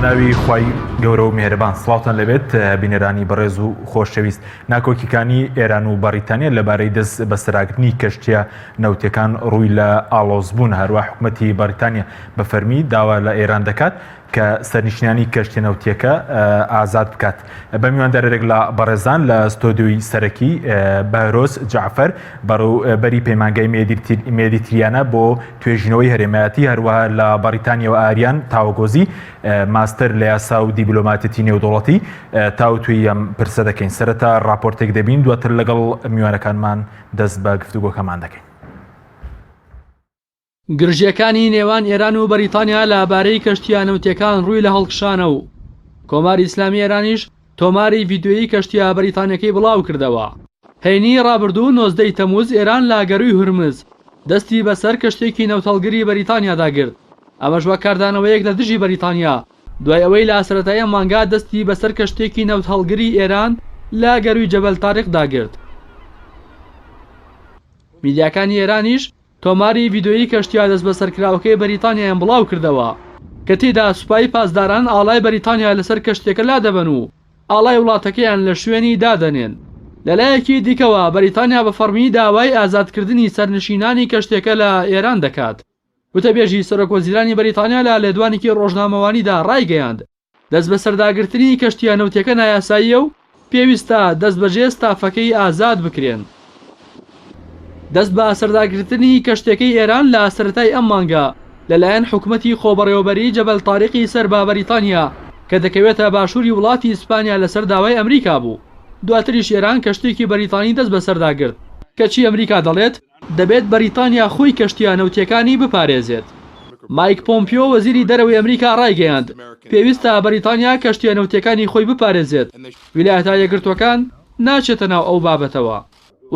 بەناوی خوای گەورە و میهرەبان سڵاوتان لەبێت بینەرانی بەڕێز و خۆشەویست ناکۆکیکانی ئێران و بەڕیتانیا لەبارەی دەست بەسەراگرتنی کەشتیە نەوتەکان ڕووی لە ئاڵۆزبوون هەروە حکومەتی بەریتانیا بە فەرمی داوا لە ئێران دەکات کە سەرنشینانی کەشتیە نەوتیەکە ئازاد بکات. بە میواندارێک لە بەڕێزان لە ستۆدیۆی سەرەکی بەهرۆز جەعفەر بەڕێوەبەری پەیمانگای مێدیتریانە بۆ توێژینەوەی هەرێمایەتی هەروەها لە بەڕیتانیەوە ئاریان تاوەگۆزی ماستەر لە یاسا و دیبلۆماتێتی نێودەوڵەتی تاوتوێی ئەم پرسە دەکەین. سەرەتا ڕاپۆرتێک دەبین دواتر لەگەڵ میوانەکانمان دەست بە گفتوگۆکەمان دەکەین. گرژییەکانی نێوان ئێران و بەریتانیا لە بارەی کەشتییە نەوتییەکان ڕووی لە هەڵکشانە و کۆماری ئیسلامی ئێرانیش تۆماری ڤیدیۆیی کەشتییە بەریتانیەکەی بڵاوکردەوە. هەینی ڕابردوو 19 ی تەمووز ئێران لە گەرووی هورمز دەستی بەسەر کەشتییەکی نەوتهەڵگری بەریتانیادا گرت، ئەمەش وەک کاردانەوەیەک لە دژی بەریتانیا دوای ئەوەی لە سەرەتای ئەم مانگە دەستی بەسەر کەشتییەکی نەوتهەڵگری ئێران لە گەرووی جەبەل تاریقدا گرت. میدیاکانی ئێرانیش تۆماری ڤیدیۆیی کەشتییە دەستبەسەرکراوەکەی بەریتانیایان بڵاوکردەوە، کە تێیدا سوپای پاسداران ئاڵای بەریتانیا لەسەر کەشتییەکە لادەبەن و ئاڵای وڵاتەکەیان لە شوێنی دادەنێن. لەلایەکی دیکەوە، بەریتانیا بە فەڕمی داوای ئازادکردنی سەرنشینانی کەشتییەکە لە ئێران دەکات. وتەبێژی سەرۆکوەزیرانی بەریتانیا لە لێدوانێکی ڕۆژنامەوانیدا ڕایگەیاند، دەستبەسەرداگرتنی کەشتییە نەوتییەکە نایاساییە و پێویستە دەستبەجێ ستافەکەی ئازاد بکرێن. دەستبەسەرداگرتنی کەشتییەکەی ئێران لە سەرەتای ئەم مانگە لەلایەن حکومەتی خۆبەڕێوەبەریی جەبەل تاریقی سەر بە بەریتانیا کە دەکەوێتە باشووری وڵاتی ئیسپانیا لەسەر داوای ئەمریکا بوو. دواتریش ئێران کەشتییەکی بەریتانی دەستبەسەرداگرت. کەچی ئەمریکا دەڵێت، دەبێت بەریتانیا خۆی کەشتییە نەوتییەکانی بپارێزێت. مایک پۆمپیۆ وەزیری دەرەوەی ئەمریکا ڕایگەیاند، پێویستە بەریتانیا کەشتییە نەوتییەکانی خۆی بپارێزێت، ویلایەتە یەکگرتووەکان ناچێتە ناو ئەو بابەتەوە.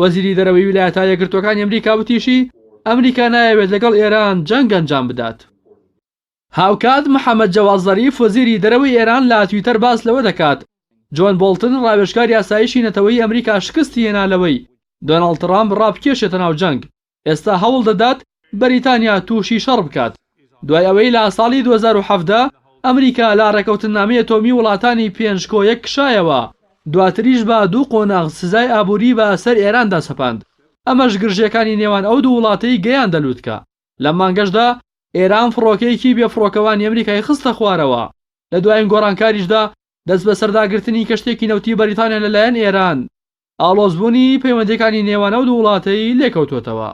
وەزیری دەرەوەی ویلایەتە یەکگرتووەکانی ئەمریکا وتیشی، ئەمریکا نایەوێت لەگەڵ ئێران جەنگ ئەنجام بدات. هاوکات محەمەد جەواد زەریف وەزیری دەرەوەی ئێران لە تویتەر باس لەوە دەکات، جۆن بۆڵتن ڕاوێژکاری ئاسایشی نەتەوەیی ئەمریکا شکستی هێنا لەوەی دۆناڵد تڕامپ ڕابکێشێتە ناو جەنگ، ئێستا هەوڵ دەدات بەریتانیا تووشی شەڕ بکات دوای ئەوەی لە ساڵی 2017 ئەمریکا لە ڕێکەوتننامەی ئەتۆمی وڵاتانی پێنج کۆ یەک کشایەوە، دواتریش بە دوو قۆناغ سزای ئابووری بە سەر ئێراندا سەپاند، ئەمەش گرژییەکانی نێوان ئەو دوو وڵاتەی گەیاندە لوتکە. لەم مانگەشدا ئێران فڕۆکەیەکی بێفڕۆکەوانی ئەمریکای خستە خوارەوە، لە دوایین گۆڕانکاریشدا دەستبەسەرداگرتنی کەشتییەکی نەوتی بەریتانیا لەلایەن ئێران، ئاڵۆزبوونی پەیوەندییەکانی نێوان ئەو دوو وڵاتەی لێکەوتووەتەوە.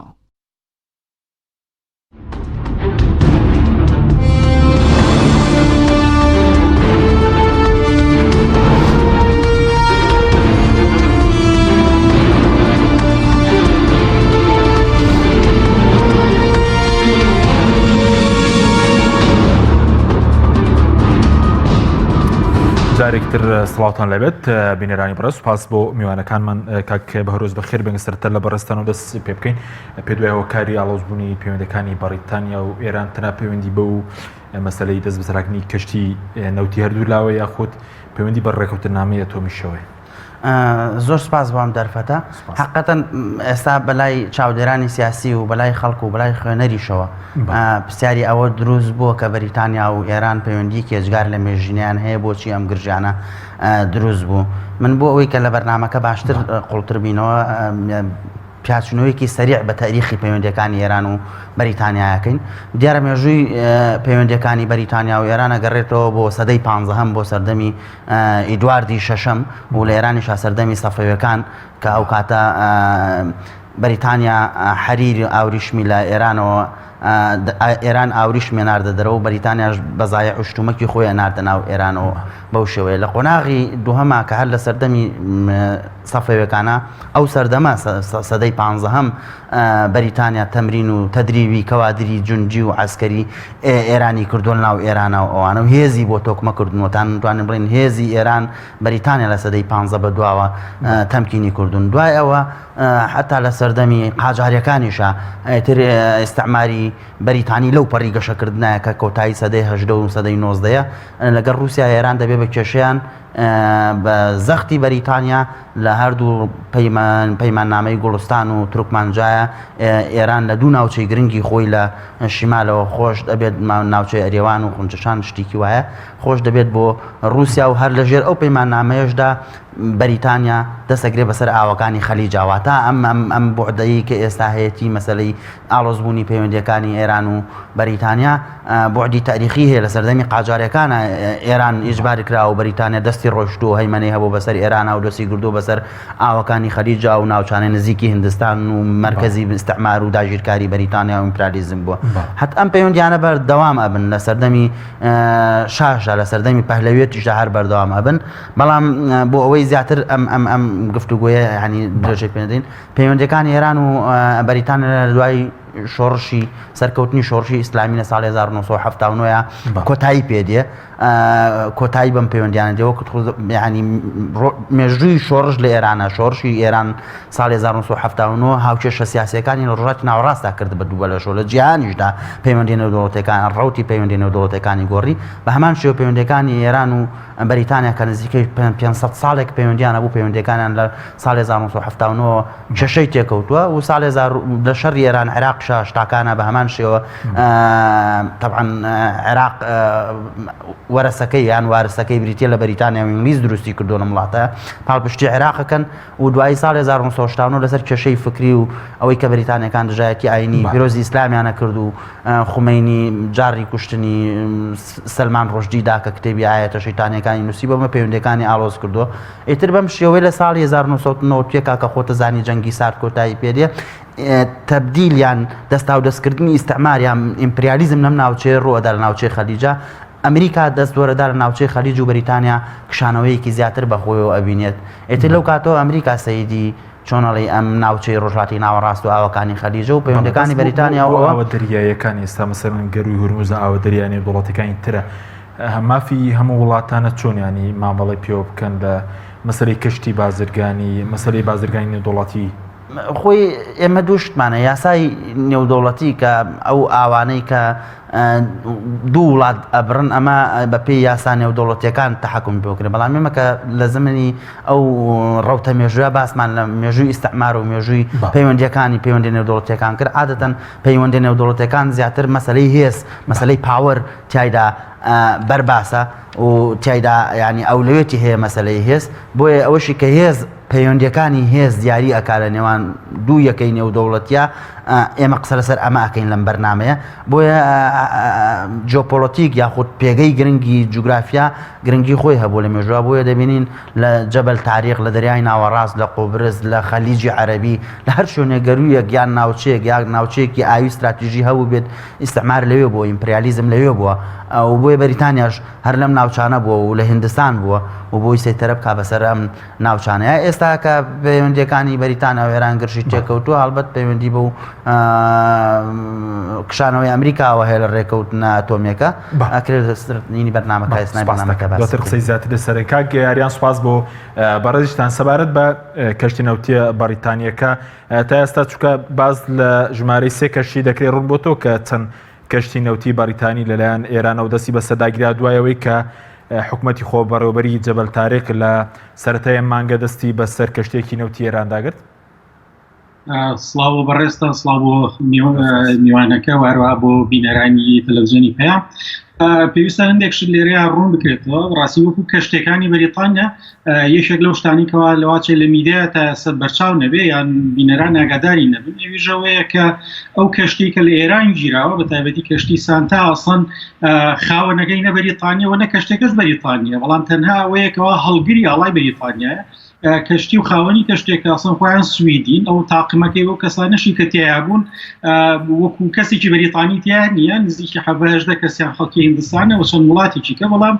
جارێکتر سڵاوتان لەبێت بینەرانی بەڕێز سوپاس بۆ میوانەکانمان کاک بەهرۆز بەخێر بێن سەرتە لە بەڕێزتان و دەست پێ بکەین پێ دوای هۆکاری ئاڵۆزبوونی پەیوەندەکانی بەڕیتانیا و ئێران تەنها پەیوەندی بەو مەسەلەی دەست بەسەراکنی کەشتی نەوتی هەردوو لاوە یاخود پەیوەندی بە ڕێکەوتنامەی ئەتۆمیشەوەی زۆر سپاس بۆ ئەم دەرفەتە حقەتەن ئێستا بەلای چاودێرانی سیاسی و بەلای خەڵک و بەلای خوێنەریشەوە پرسیاری ئەوە دروست بووە کە بەریتانیا و ئێران پەیوەندی کێجگار لە مێژینیان هەیە بۆچی ئەم گرژانە دروست بوو من بۆ ئەوەی کە لە بەرنمەکە باشتر قوڵتر بینەوە پیاچونەوەیەکی سەریع بە تاریخی پەیوەندیەکانی ئێران و بەریتانیاکەین دیارە مێژووی پەیوەندیەکانی بەریتانیا و ئێران ئەگەڕێتەوە بۆ سەدەی پانزەهەم بۆ سەردەمی ئیدواردی شەشەم و لە ئێرانیشا سەردەمی سەفەویەکان کە ئەو کاتە بەریتانیا حەریری ئاوریشمی لە ئێرانەوە ئێران ئاوریشمی ناردە دەرەوە و بەریتانیاش بەزایع و شتومەکی خۆی ناردە ناو ئێرانەوە بەو شێوەیە لە قۆناغی دووهەما کە هەر لە سەردەمی سەفەویەکانە ئەو سەردەمە سەدەی پانزەهەم بەریتانیا تەمرین و تەدریبی کەوادری جونجی و عەسکەری ئێرانی کردووە لەناو ئێرانە و ئەوانە و هێزی بۆ تۆکمە کردنەوەتان توانین بڵێن هێزی ئێران بەریتانیا لە سەدەی پانزە بە دواوە تەمکینی کردوون دوای ئەوە حتا لە سەردەمی قاجاریەکانیشە ئیتر ئیستعماری. بەریتانی لەو پەڕی گەشەکردنایە کە کۆتایی سەدەی 18 و سەدەی 19 لەگەڵ رووسیا ئێران دەبێ بە کێشەیان بە زەختی بەریتانیا لە هەردوو پەیمان پەیماننامەی گوڵستان و تورکمانجایە ئێران لە دوو ناوچەی گرنگی خۆی لە شیمالەوە خۆش دەبێت ناوچەی ئەرێوان و خونچەشان شتێکی وایە خۆش دەبێت بۆ رووسیا و هەر لەژێر ئەو پەیماننامەیەشدا بەریتانیا دەست ئەگرێ بەسەر ئاوەکانی خەلیجا واتا ئەم ئەم ئەم بوعدەی کە ئێستا هەیەتی مەسەلەی ئاڵۆزبوونی پەیوەندیەکانی ئێران و بەریتانیا بوعدی تاریخی هەیە لە سەردەمی قاجارەکانە ئێران ئیجبار کرا و بەریتانیا دەستی ڕۆشتوو هەیمەنەی هەبوو بەسەر ئێرانە و دەستی گردو بەسەر ئاوەکانی خەلیجا و ناوچانە نزیکی هندستان و مەرکەزی ئیستعمار و داگیرکاری بەریتانیا و ئیمپرالیزم بووە هەت ئەم پەیوەندیانە بەردەوام ئەبن لە سەردەمی شاشدا لە سەردەمی پەهلەویەتیشدا هەر بەردەوام ئەبن بەڵام بۆ ئەوەی زیاتر ئەم ئەم ئەم گفتوگۆیە ینی درێژەی پێ پەیوەندەکانی ئێران و بەریتانیا لە دوای شۆڕشی سەرکەوتنی شۆڕشی ئیسلامی لە ساڵی 1970 کۆتایی پێدێ کۆتایی بەم پەیوەندیانە دێ وەکو ینی مێژووی شۆڕش لە ئێرانە شۆڕشی ئێران ساڵی 1970 هاوکێشە سیاسەکانی لە ڕۆژهەڵاتی ناوەڕاستدا کرد بە دووبە لە شۆ لە جیهانیشدا پەیوەندی نێودەوڵەتەکان ڕوتی پەیوەندی نێودەوڵەتەکانی گۆڕی بە هەمان شێوە پەیوەندەکانی ئێران و بەریتانیا کە نزیکەی 500 ساڵێک پەیوەندیان هەبوو پەیوەندیەکانیان لە ساڵی 1970 کێشەی تێکەوتووە و ساڵی لە شەڕی ئێران عێراق شتاکانە بە هەمان شێوە طبعا عێراق وەرەسەکەی یان وارسەکەی بریتە لە بەریتانیا و ئینگلیز دروستی کردو لەم وڵاتە پاڵپشتی عێراقەکەن و دوایی ساڵی 1970 لەسەر کێشەی فکری و ئەوەی کە بەریتانیەکان دژایەتی ئاینی پیرۆزی ئیسلامیانە کرد و خومەینی جاڕی کوشتنی سەلمان ڕوشدی دا کە کتێبی ئایەتە شەیتانیەکانی نووسی بەمە پەیوەندیەکانی ئاڵۆز کردووە ئیتر بەم شێوەی لە ساڵی 1991 کە خۆتە زانی جەنگی سارد کۆتایی پێدێ تەبدیل یان دەستاو دەستکردنی ئیستعمار یان ئیمپریالیزم لەم ناوچەیە ڕووەدا لە ناوچەی خەلیجا ئەمریکا دەست وەرەدا لە ناوچەی خەلیج و بەریتانیا کشانەوەیەکی زیاتر بەخۆیەوە ئەبینێت ئیتر لەو کاتەوە ئەمریکا سەیدی چۆن ئەڵێی ئەم ناوچەی ڕۆژهەڵاتی ناوەڕاست و ئاوەکانی خەلیجە و پەیوەندەکانی بەریتانیا و ئاوە دەریایەکان ئێستا مەسەلەن گەرووی هورمز ئاوە دەریای نێودەوڵەتەکانی ترە مافی هەموو وڵاتانە چۆن ینی مامەڵەی پێوە بکەن لە مەسەلەی کەشتی بازرگانی مەسەلەی بازرگانی نێودەوڵەتی خۆی ئێمە دوو شتمانە یاسای نێودەوڵەتی کە ئەو ئاوانەی کە دوو وڵات ئەبڕن ئەمە بەپێی یاسا نێودەوڵەتیەکان تەحەکوم پێ بکرێت بەڵام ئێمە کە لە زمنی ئەو ڕەوتە مێژووە باسمان لە مێژووی ئیستعمار و مێژووی پەیوەندیەکانی پەیوەندی نێودەوڵەتیەکان کرد عادەتەن پەیوەندی نێودەوڵەتەکان زیاتر مەسلەی هێز مەسلەی power تایدا بەرباسە و تایدا ینی ئەولەوێتی هەیە مەسلەی هێز بۆیە ئەوەشی کە هێز پەیوەندیەکانی هێز دیاری ئەکا لە نێوان دوو یەکەی نێودەوڵەتیا ئێمە قسە لەسەر ئەمە ئەکەین لەم بەرنمەیە بۆیە جیۆپۆلەتیک یاخود پێگەی گرنگی جوگرافیا گرنگی خۆی هەبوو لە مێژوە بۆیە دەبینین لە جەبەل تاریق لە دەریای ناوەڕاست لە قوبرس لە خەلیجی عەربی لە هەر شوێنێک گەرویەک یان ناوچەیەک یان ناوچەیەکی ئاوی استراتیژی هەبوو بێت ئیستعمار لەوێ بووە ئیمپریالیزم لەوێ بووە و بۆیە بەریتانیاش هەر لەم ناوچانە بووە و لە هندستان بووە و بۆی سەیتەرە بکا بەسەر ئەم ناوچانەیە ئێستا کە پەیوەندیەکانی بەریتانیا و ئێران گرژی تێکەوتووە هەڵبەت پەیوەندی بەو کشانەوەی ئەمریکاوە هەیە لە ڕێکەوتنە ئەتۆمیەکە ئەکرێت لەسەر بەرنامەکە ئێستا بەرنامەکە باس دواتر قسەی زیاتر لەسەر کاک یاریان سوپاس بۆ بەڕێزیشتان سەبارەت بە کەشتی نەوتیە بەریتانیەکە تا ئێستا چونکە باس لە ژمارەی سێ کەشتی دەکرێت ڕوون بۆ تۆ کە چەند کەشتی نەوتی بەریتانی لەلایەن ئێرانەوە دەستی بەسەرداگیرا دوای ئەوەی کە حکومەتی خۆبەڕێوەبەری جەبەل تاریق لە سەرەتای ئەم مانگە دەستی بەسەر کەشتییەکی نەوتی ئێراندا گرت. سڵاو بۆ بەڕێزتان، سڵاو بۆ میوانەکە و هەروەها بۆ بینەرانی تەلەڤزیۆنی پەیام. پێویستە هەندێک شت لێرەیە ڕوون بکرێتەوە ڕاستی وەکو کەشتەکانی بەریتانیا یەکێک لەو شتانی کەوا لەواچێ لە میدیا تا ئێستا بەرچاو نەبێ یان بینەران ئاگاداری نەبن ئەویش ئەوەیە کە ئەو کەشتی کە لە ئێران گیراوە بە تایبەتی کەشتی سانتا ئەسڵەن خاوەنەکەی نە بەریتانیەوە نە کەشتەکەش بەریتانیە بەڵام تەنها ئەوەیە کەوا هەڵگری ئاڵای بەریتانیایە کەشتی و خاوەنی کەشتێک ئەسڵەن خۆیان سویدین ئەو تاقمەکەی ئەو کەسانەشی کە تیا بوون وەکو کەسێکی بەریتانی تیا نییە نزیکی حەڤهدە کەسیان خەڵکی هندستانە و چەند وڵاتێکی کە بەڵام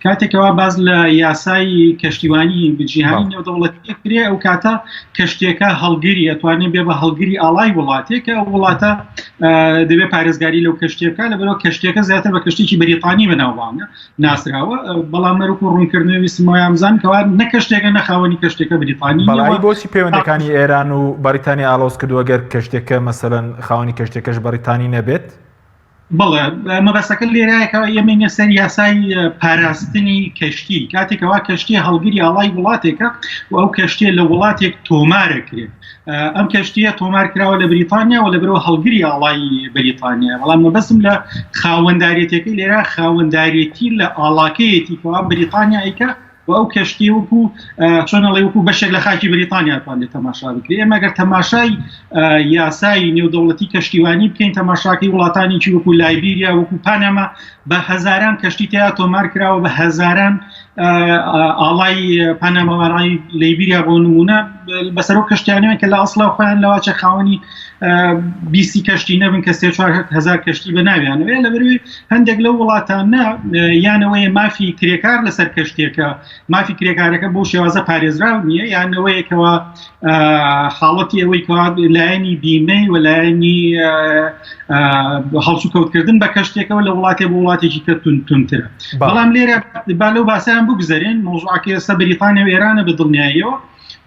کاتێکەوە باز لە یاسای کەشتیوانی جیهانی نێودەوڵەتی کرێ ئەو کاتە کەشتێکە هەڵگری ئەتوانێت بێ بە هەڵگری ئاڵای وڵاتێک کە ئەو وڵاتە دەبێت پارێزگاری لەو کەشتێکە لەبەرەوە کەشتێکە زیاتر بە کەشتێکی بەریتانی بەناوبانگە ناسراوە بەڵام مەرک و ڕوونکردنەوەی ویستمەوەیان بزان کەوا نە کەشتێکە نەخاوەنی. خاوەنی کەشتێکە بریتانی بەڵی بۆچی پەیوەندەکانی ئێران و بەریتانی ئالۆز کردووە گەر کەشتێکە مەسەلەن خاوەنی کەشتێکەش بەریتانی نەبێت؟ بەڵێ مەبەستەکە لێرایەکە ئێمەینە سەر یاسای پاراستنی کەشتی کاتێکەوە کەشتی هەڵگری ئاڵای وڵاتێکە و ئەو کەشتیە لە وڵاتێک تۆمارەکرێت ئەم کەشتیە تۆمار کراوە لە بریتانیا و لەبەرەوە هەڵگری ئاڵای بریتانیا بەڵام مەبەستم لە خاوەندارێتەکەی لێرە خاوەندارێتی لە ئاڵاکەیەتی کەوا بریتانیا ئەیکا و ئەو کەشتی وەکو چۆن ئەڵێ وەکو بەشێک لە خاکی بریتانیا توانێت تەماشا بکرێت ئێمە گەر تەماشای یاسای نێودەوڵەتی کەشتیوانی بکەین تەماشاکەی وڵاتانێکی وەکو لایبیریا وەکو پاناما بە هەزاران کەشتی تیا تۆمار کراوە بە هەزاران ئاڵای پاناماوارای لەیبیریا بۆ نمونە بەسەرۆک کەشتیانیان کە لە ئەسڵا خۆیان لەواچە خاوەنی بیسی کەشتی نەبن کە سێ هزار کەشتی بە ناویانەوەی لەبەروی هەندێک لەو وڵاتانە یانەوەی مافی کرێکار لەسەر کەشتێکە مافی کرێکارەکە بۆ شێوازە پارێزراو نییە یانەوەیەکەوە حاڵەتی ئەوەی کەوا لایەنی بیمەی و لایەنی هەڵسوکەوتکردن بە کەشتێکەوە لە وڵاتێ بۆ وڵاتێکی کە تونترە بەڵام لێرە با لەو باسیان بگوزەرێن مۆزوعەکە ئێستا بریتانیا و ئێرانە بە دڵنیاییەوە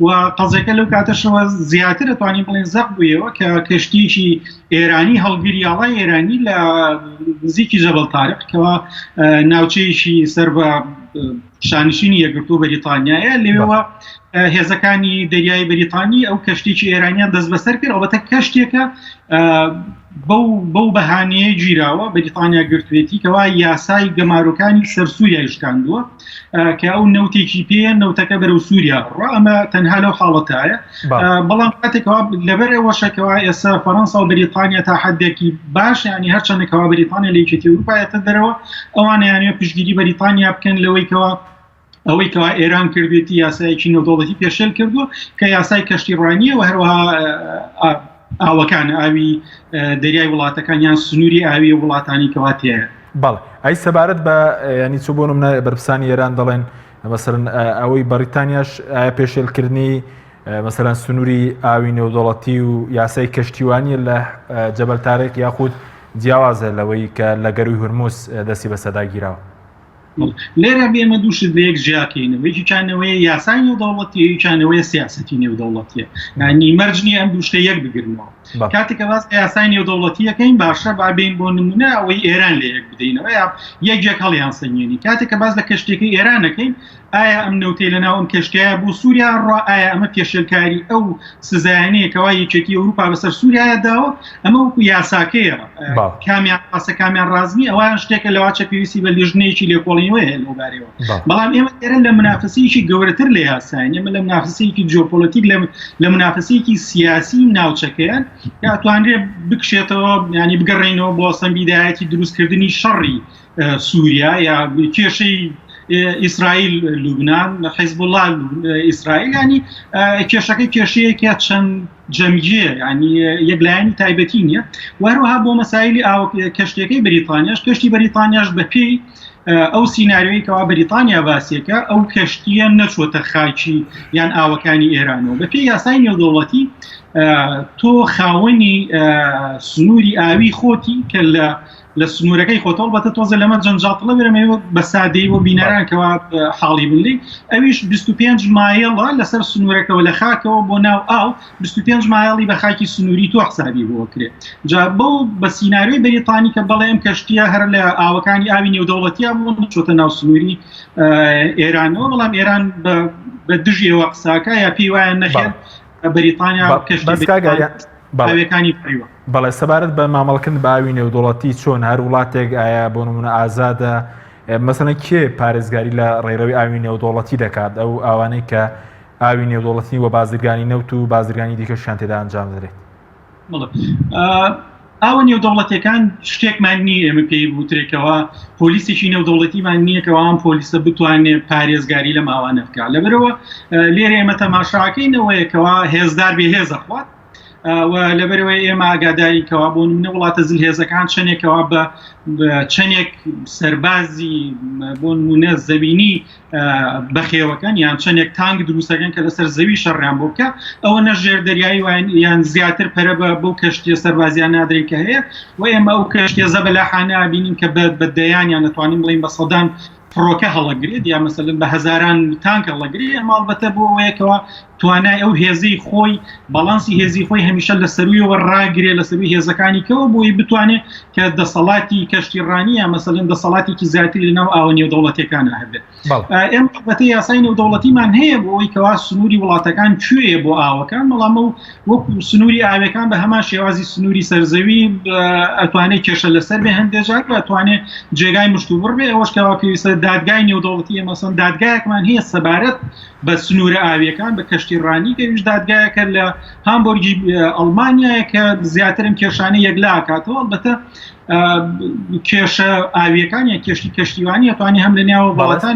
و قەزەکە لەو کاتەشەوە زیاتر توانین بڵێن زەق بوویەوە کە کەشتیکی ئێرانی هەڵگری ئاڵای ئێرانی لە نزیکی جەبەڵ تارق کەوا ناوچەیەکی سەر بە شانشینی یەکگرتوو بەریتانیایە لەوێوە هێزەکانی دەریای بەریتانی ئەو کەشتێکی ئێرانیان دەست بەسەر کرد ئەوەتە کەشتێکە بەو بەو بەهانەیە گیراوە بەریتانیا گرتوێتی کەوا یاسای گەمارۆکانی سەر سووریای شکاندووە کە ئەو نەوتێکی پێ نەوتەکە بەرەو سووریا ڕ ئەمە تەنها لەو حاڵەتایە بەڵام کاتێکەوە لەبەر ئەوەشەکەەوە ئێستا فەەنسا و بەریتانیا تا حدێکی باش ینی هەرچەندێکەوە بەریتانیا لە یەکێتی ئەوروپایەتە دەرەوە ئەوانیانە پشتگیری بەریتانیا بکەن لەوەی کەوا ئەوەی کەوا ئێران کردێتی یاسایەکی نێودەوڵەتی پێشێل کردووە کە یاسای کەشتی ڕانیە و هەروەها ئاوەکان ئاوی دەریای وڵاتەکان یان سنووری ئاوی وڵاتانی کەوا تێ بەڵێ ئەی سەبارەت بە ینی چ بۆ منە بەرپسانی ئێران دەڵێن مەسەرن ئەوەی بەریتانیاش ئایا پێشێلکردنی مەسەلەن سنووری ئاوی نێودەوڵەتی و یاسای کەشتیوانیە لە جەبەل تارێک یاخود جیاوازە لەوەی کە لە گەروی هورمز دەستی بەسەدا گیراوە؟ لێرە بێمە دوو شت لە یەک جیاکەینەوە یەکیانەوەی یاسای نێودەوڵەتی یەکیانەوەی سیاسەتی نێودەوڵەتیە ینی مەرج نییە ئەم دوو شتە یەک بگرنەوە کاتێک کە باس یاسای نێودەوڵەتیەکەین باشە با بین بۆ نمونە ئەوەی ئێران لە یەک بدەینەوە یا یەک یەک هەڵیان سەنگێنی کاتێک کە باس لە کەشتێکی ئێرانەکەین ئایا ئەم نەوتەی لەناو ئەم کەشتیایە بۆ سووریا ڕا ئایا ئەمە پێشێلکاری ئەو سزایانەیە کەوا یەکێتی ئەوروپا بەسەر سووریایا داوە ئەمە وەکو یاساکەیە کامیان ڕاستە کامیان ڕازمی ئەوان شتێکە لەواچە پێویستی بە لیژنەیەکی لێکۆڵینەوە هەیە لەو بارەیەوە بەڵام ئێمە لێرە لە منافسەیەکی گەورەتر لە یاساین ئێمە لە منافسەیەکی جیۆپۆلەتیک لە منافسەیەکی سیاسی ناوچەکەیان کە ئەتوانرێت بکشێتەوە ینی بگەڕێنەوە بۆ سەمبیدایەتی دروستکردنی شەڕی سووریا یا کێشەی ئیسرائیل لوبناان حیزب الله ئیسرائیل ینی کێشەکەی کێشەیەکە چەند جەمگیە ینی یەکلایەنی تایبەتی نییە وەروەها بۆ مەسایلی ئاو کەشتەکەی بریتانیاش کەشتی بریتانیاش بەپێی ئەو سیناریۆی کەوا بریتانیا باسیەکە ئەو کەشتیە نەچوەتە خاکی یان ئاوەکانی ئێرانەوە بەپێی یاسای نێودەوڵەتی تۆ خاوەنی سنووری ئاوی خۆتی کە لە لە سنوورەکەی خۆتەوە بەتە تۆزە لەمە جەنجاتڵە برمەوە بە سادەی بۆ بینەران کەوا حاڵی بن لی ئەویش 25 مایڵە لەسەر سنوورەکەەوە لە خاکەوە بۆ ناو ئاو 25 مایڵی بە خاکی سنووری تۆ حسابی بۆ کرێ جا بەو بە سیناریۆی بەریتانی کە بەڵێ ئەم کەشتیە هەر لە ئاوەکانی ئاوی نێودەوڵەتیە بوون چۆتە ناو سنووری ئێرانەوە بەڵام ئێران بە دژیەوە قساکە یا پێی وایە نەخێر بەریتانیا کەشتی ئاویەکانی بڕیوە. بەڵێ سەبارەت بە مامەڵەکردن بە ئاوی نێودەوڵەتی چۆن هەر وڵاتێک ئایا بۆ نمونە ئازادە مەسەلەن کێ پارێزگاری لە ڕێڕەوی ئاوی نێودەوڵەتی دەکات ئەو ئاوانەی کە ئاوی نێودەوڵەتی و بازرگانی نەوت و بازرگانی دیکەشیان تێدا ئەنجام دەدرێت؟ ئاوە نێودەوڵەتیەکان شتێکمان نییە ئێمە پێی بوترێکەوە پۆلیسێکی نێودەوڵەتیمان نییە کەەوە ئەم پۆلیسە بتوانێت پارێزگاری لەم ئاوانە بکات لەبەرەوە لێرە ئێمە تەماشاکەینەوەیەکەوە هێزدار بێ هێزە خوات و لەبەرەوەی ئێمە ئاگاداری کەوا بۆ نمونە وڵاتە زلهێزەکان چەندێکەوە بە چەندێک سەربازی بۆ نمونە زەوینی بەخێوەکەن یان چەندێک تانک دروستەکەن کە لەسەر زەوی شەڕیان بۆ بکە ئەوە نە ژێر دەریایی وان یان زیاتر پەرە بە بەو کەشتیە سەربازیان نادرێن کە هەیە و ئێمە ئەو کەشتیە زەبەلاحانە بینین کە بە دەیان یان دەتوانین بڵین بە سەدان. فڕۆکە هەڵەگرێت یا مەسەلەن بە هەزاران تانک هەڵەگرێت ئەمە ئەڵبەتە بۆ ئەوەیەکەوە توانای ئەو هێزەی خۆی باڵانسی هێزی خۆی هەمیشە لە سەرویەوە ڕاگرێ لە سەروی هێزەکانی کەەوە بۆی بتوانێت کە دەسەڵاتی کەشتی ڕانی یا مەسەلەن دەسەڵاتێکی زیاتری لەناو ئاوە نێودەوڵەتیەکان هەبێت ئێمە بەتە یاسای نێودەوڵەتیمان هەیە بۆ ئەوەی کەوا سنووری وڵاتەکان کوێیە بۆ ئاوەکان بەڵام ئەو وەکو سنووری ئاوەکان بە هەمان شێوازی سنووری سەرزەوی ئەتوانێت کێشە لەسەر بێ هەندێک جار ئەتوانێت جێگای مشتوبڕ بێ ئەوەش کەوا پێویستە دادگای نێودەوڵەتی ئێمەسەن دادگایەکمان هەیە سەبارەت بە سنوورە ئاویەکان بە کەشتی ڕانی کە ئەویش دادگایەکە لە هامبۆرگی ئەڵمانیایە کە زیاترم کێشانە یەکلاکاتەوە ئەڵبەتە کێشە ئاویەکان یا کێشتی کەشتیوانی ئەتوانی هەم لە ناو وڵاتان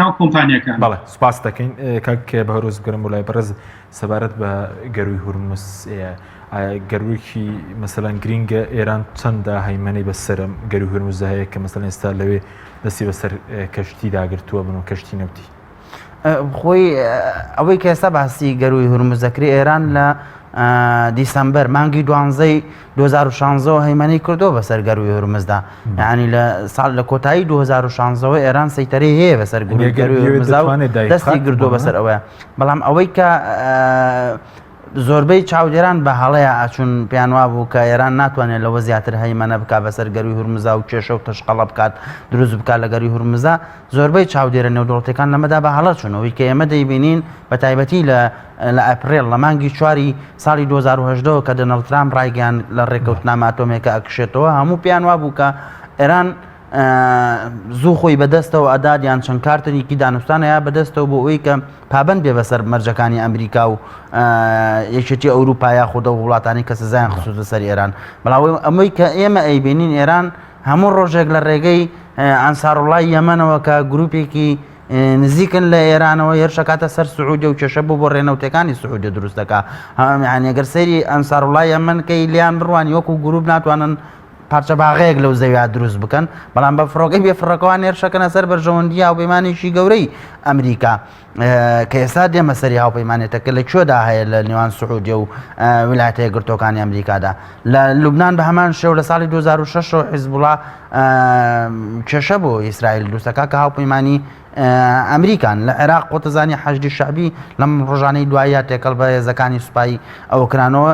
ناو کۆمپانیەکان بەڵێ سپاس دەکەین کاک بەهرۆز بگەرم بۆ لای بەڕێز سەبارەت بە گەروی هورمز گەرویکی مەسەلەن گرینگە ئێران چەندە هەیمەنەی بەسەرم گەروی هورمزە هەیە کە مەسەلەن ئێستا لەوێ دەستی بەسەر کەشتی داگرتووە بن و کەشتی نەوتی خۆی ئەوەی کە ئێستا باسی گەروی هورمز دەکرێت ئێران لە دیسەمبەر مانگی دوانزەی 2016 هەیمەنەی کردو بەسەر گەروی هورمزدا یعنی لە ساڵ لە کۆتایی 2016 ئێران سەیتەرەی هەیە بەسەر گەروی هورمزدا دەستی گردو بەسەر ئەوەیە بەڵام ئەوەی کە زۆربەی چاودێران بە هەڵەیا ئەچوون پێیان وابوو کە ئێران ناتوانێت لەوە زیاتر هەیمەنە بکات بەسەر گەروی هورمزا و کێشە و تەشقەڵە بکات دروست بکات لە گەروی هورمزا زۆربەی چاودێرە نێودەوڵەتیەکان لەمەدا بە هەڵە چوون ئەوەی کە ئێمە دەیبینین بە تایبەتی لە لە ئەپرێل لە مانگی چواری ساڵی 2018 کە دۆناڵد ترامپ ڕایگەیاند لە ڕێککەوتنامە ئەتۆمیەکە ئەکشێتەوە هەموو پێیان وابوو کە ئێران زوو خۆی بەدەستەوە ئەدات یان چەند کارتێکی دانوستان هەیە بەدەستەوە بۆ ئەوەی کە پابند بێ بەسەر مەرجەکانی ئەمریکا و یەکێتی ئەوروپا یاخود ئەو وڵاتانی کە سزایان خستووتە سەر ئێران بەڵام ئەمەی کە ئێمە ئەیبینین ئێران هەموو ڕۆژێک لە ڕێگەی ئەنساروڵای یەمەنەوە کە گروپێکی نزیکن لە ئێرانەوە هێرشەکاتە سەر سعودیە و کێشە بۆ بۆ ڕێنەوتەکانی سعودیە دروست دەکا یعنی گەر سەیری ئەنساروڵای یەمەن کەی لیان بڕوانی وەکو گروپ ناتوانن پارچە باغەیەک لەو زەویا دروست بکەن، بەڵام بە فڕۆکەی بێ فڕۆکەوان هێرشەکەنە سەر بەرژەوەندی هاوپەیمانێکی گەورەی ئەمریکا کە ئێستا دێمە سەری هاوپەیمانێتەکە لە کوێدا هەیە لە نێوان سعودیە و ویلایەتە یەکگرتووەکانی ئەمریکادا لە لوبناان بە هەمان شێوە لە ساڵی 2006 حیزبوڵا کێشە بۆ ئیسرائیل دروستەکە کە هاوپەیمانی ئەمریکان لە عێراق قۆتەزانی حەشدی شەعبی لەم ڕۆژانەی دواییە تێکەڵ بە هێزەکانی سوپای ئەوە کرانەوە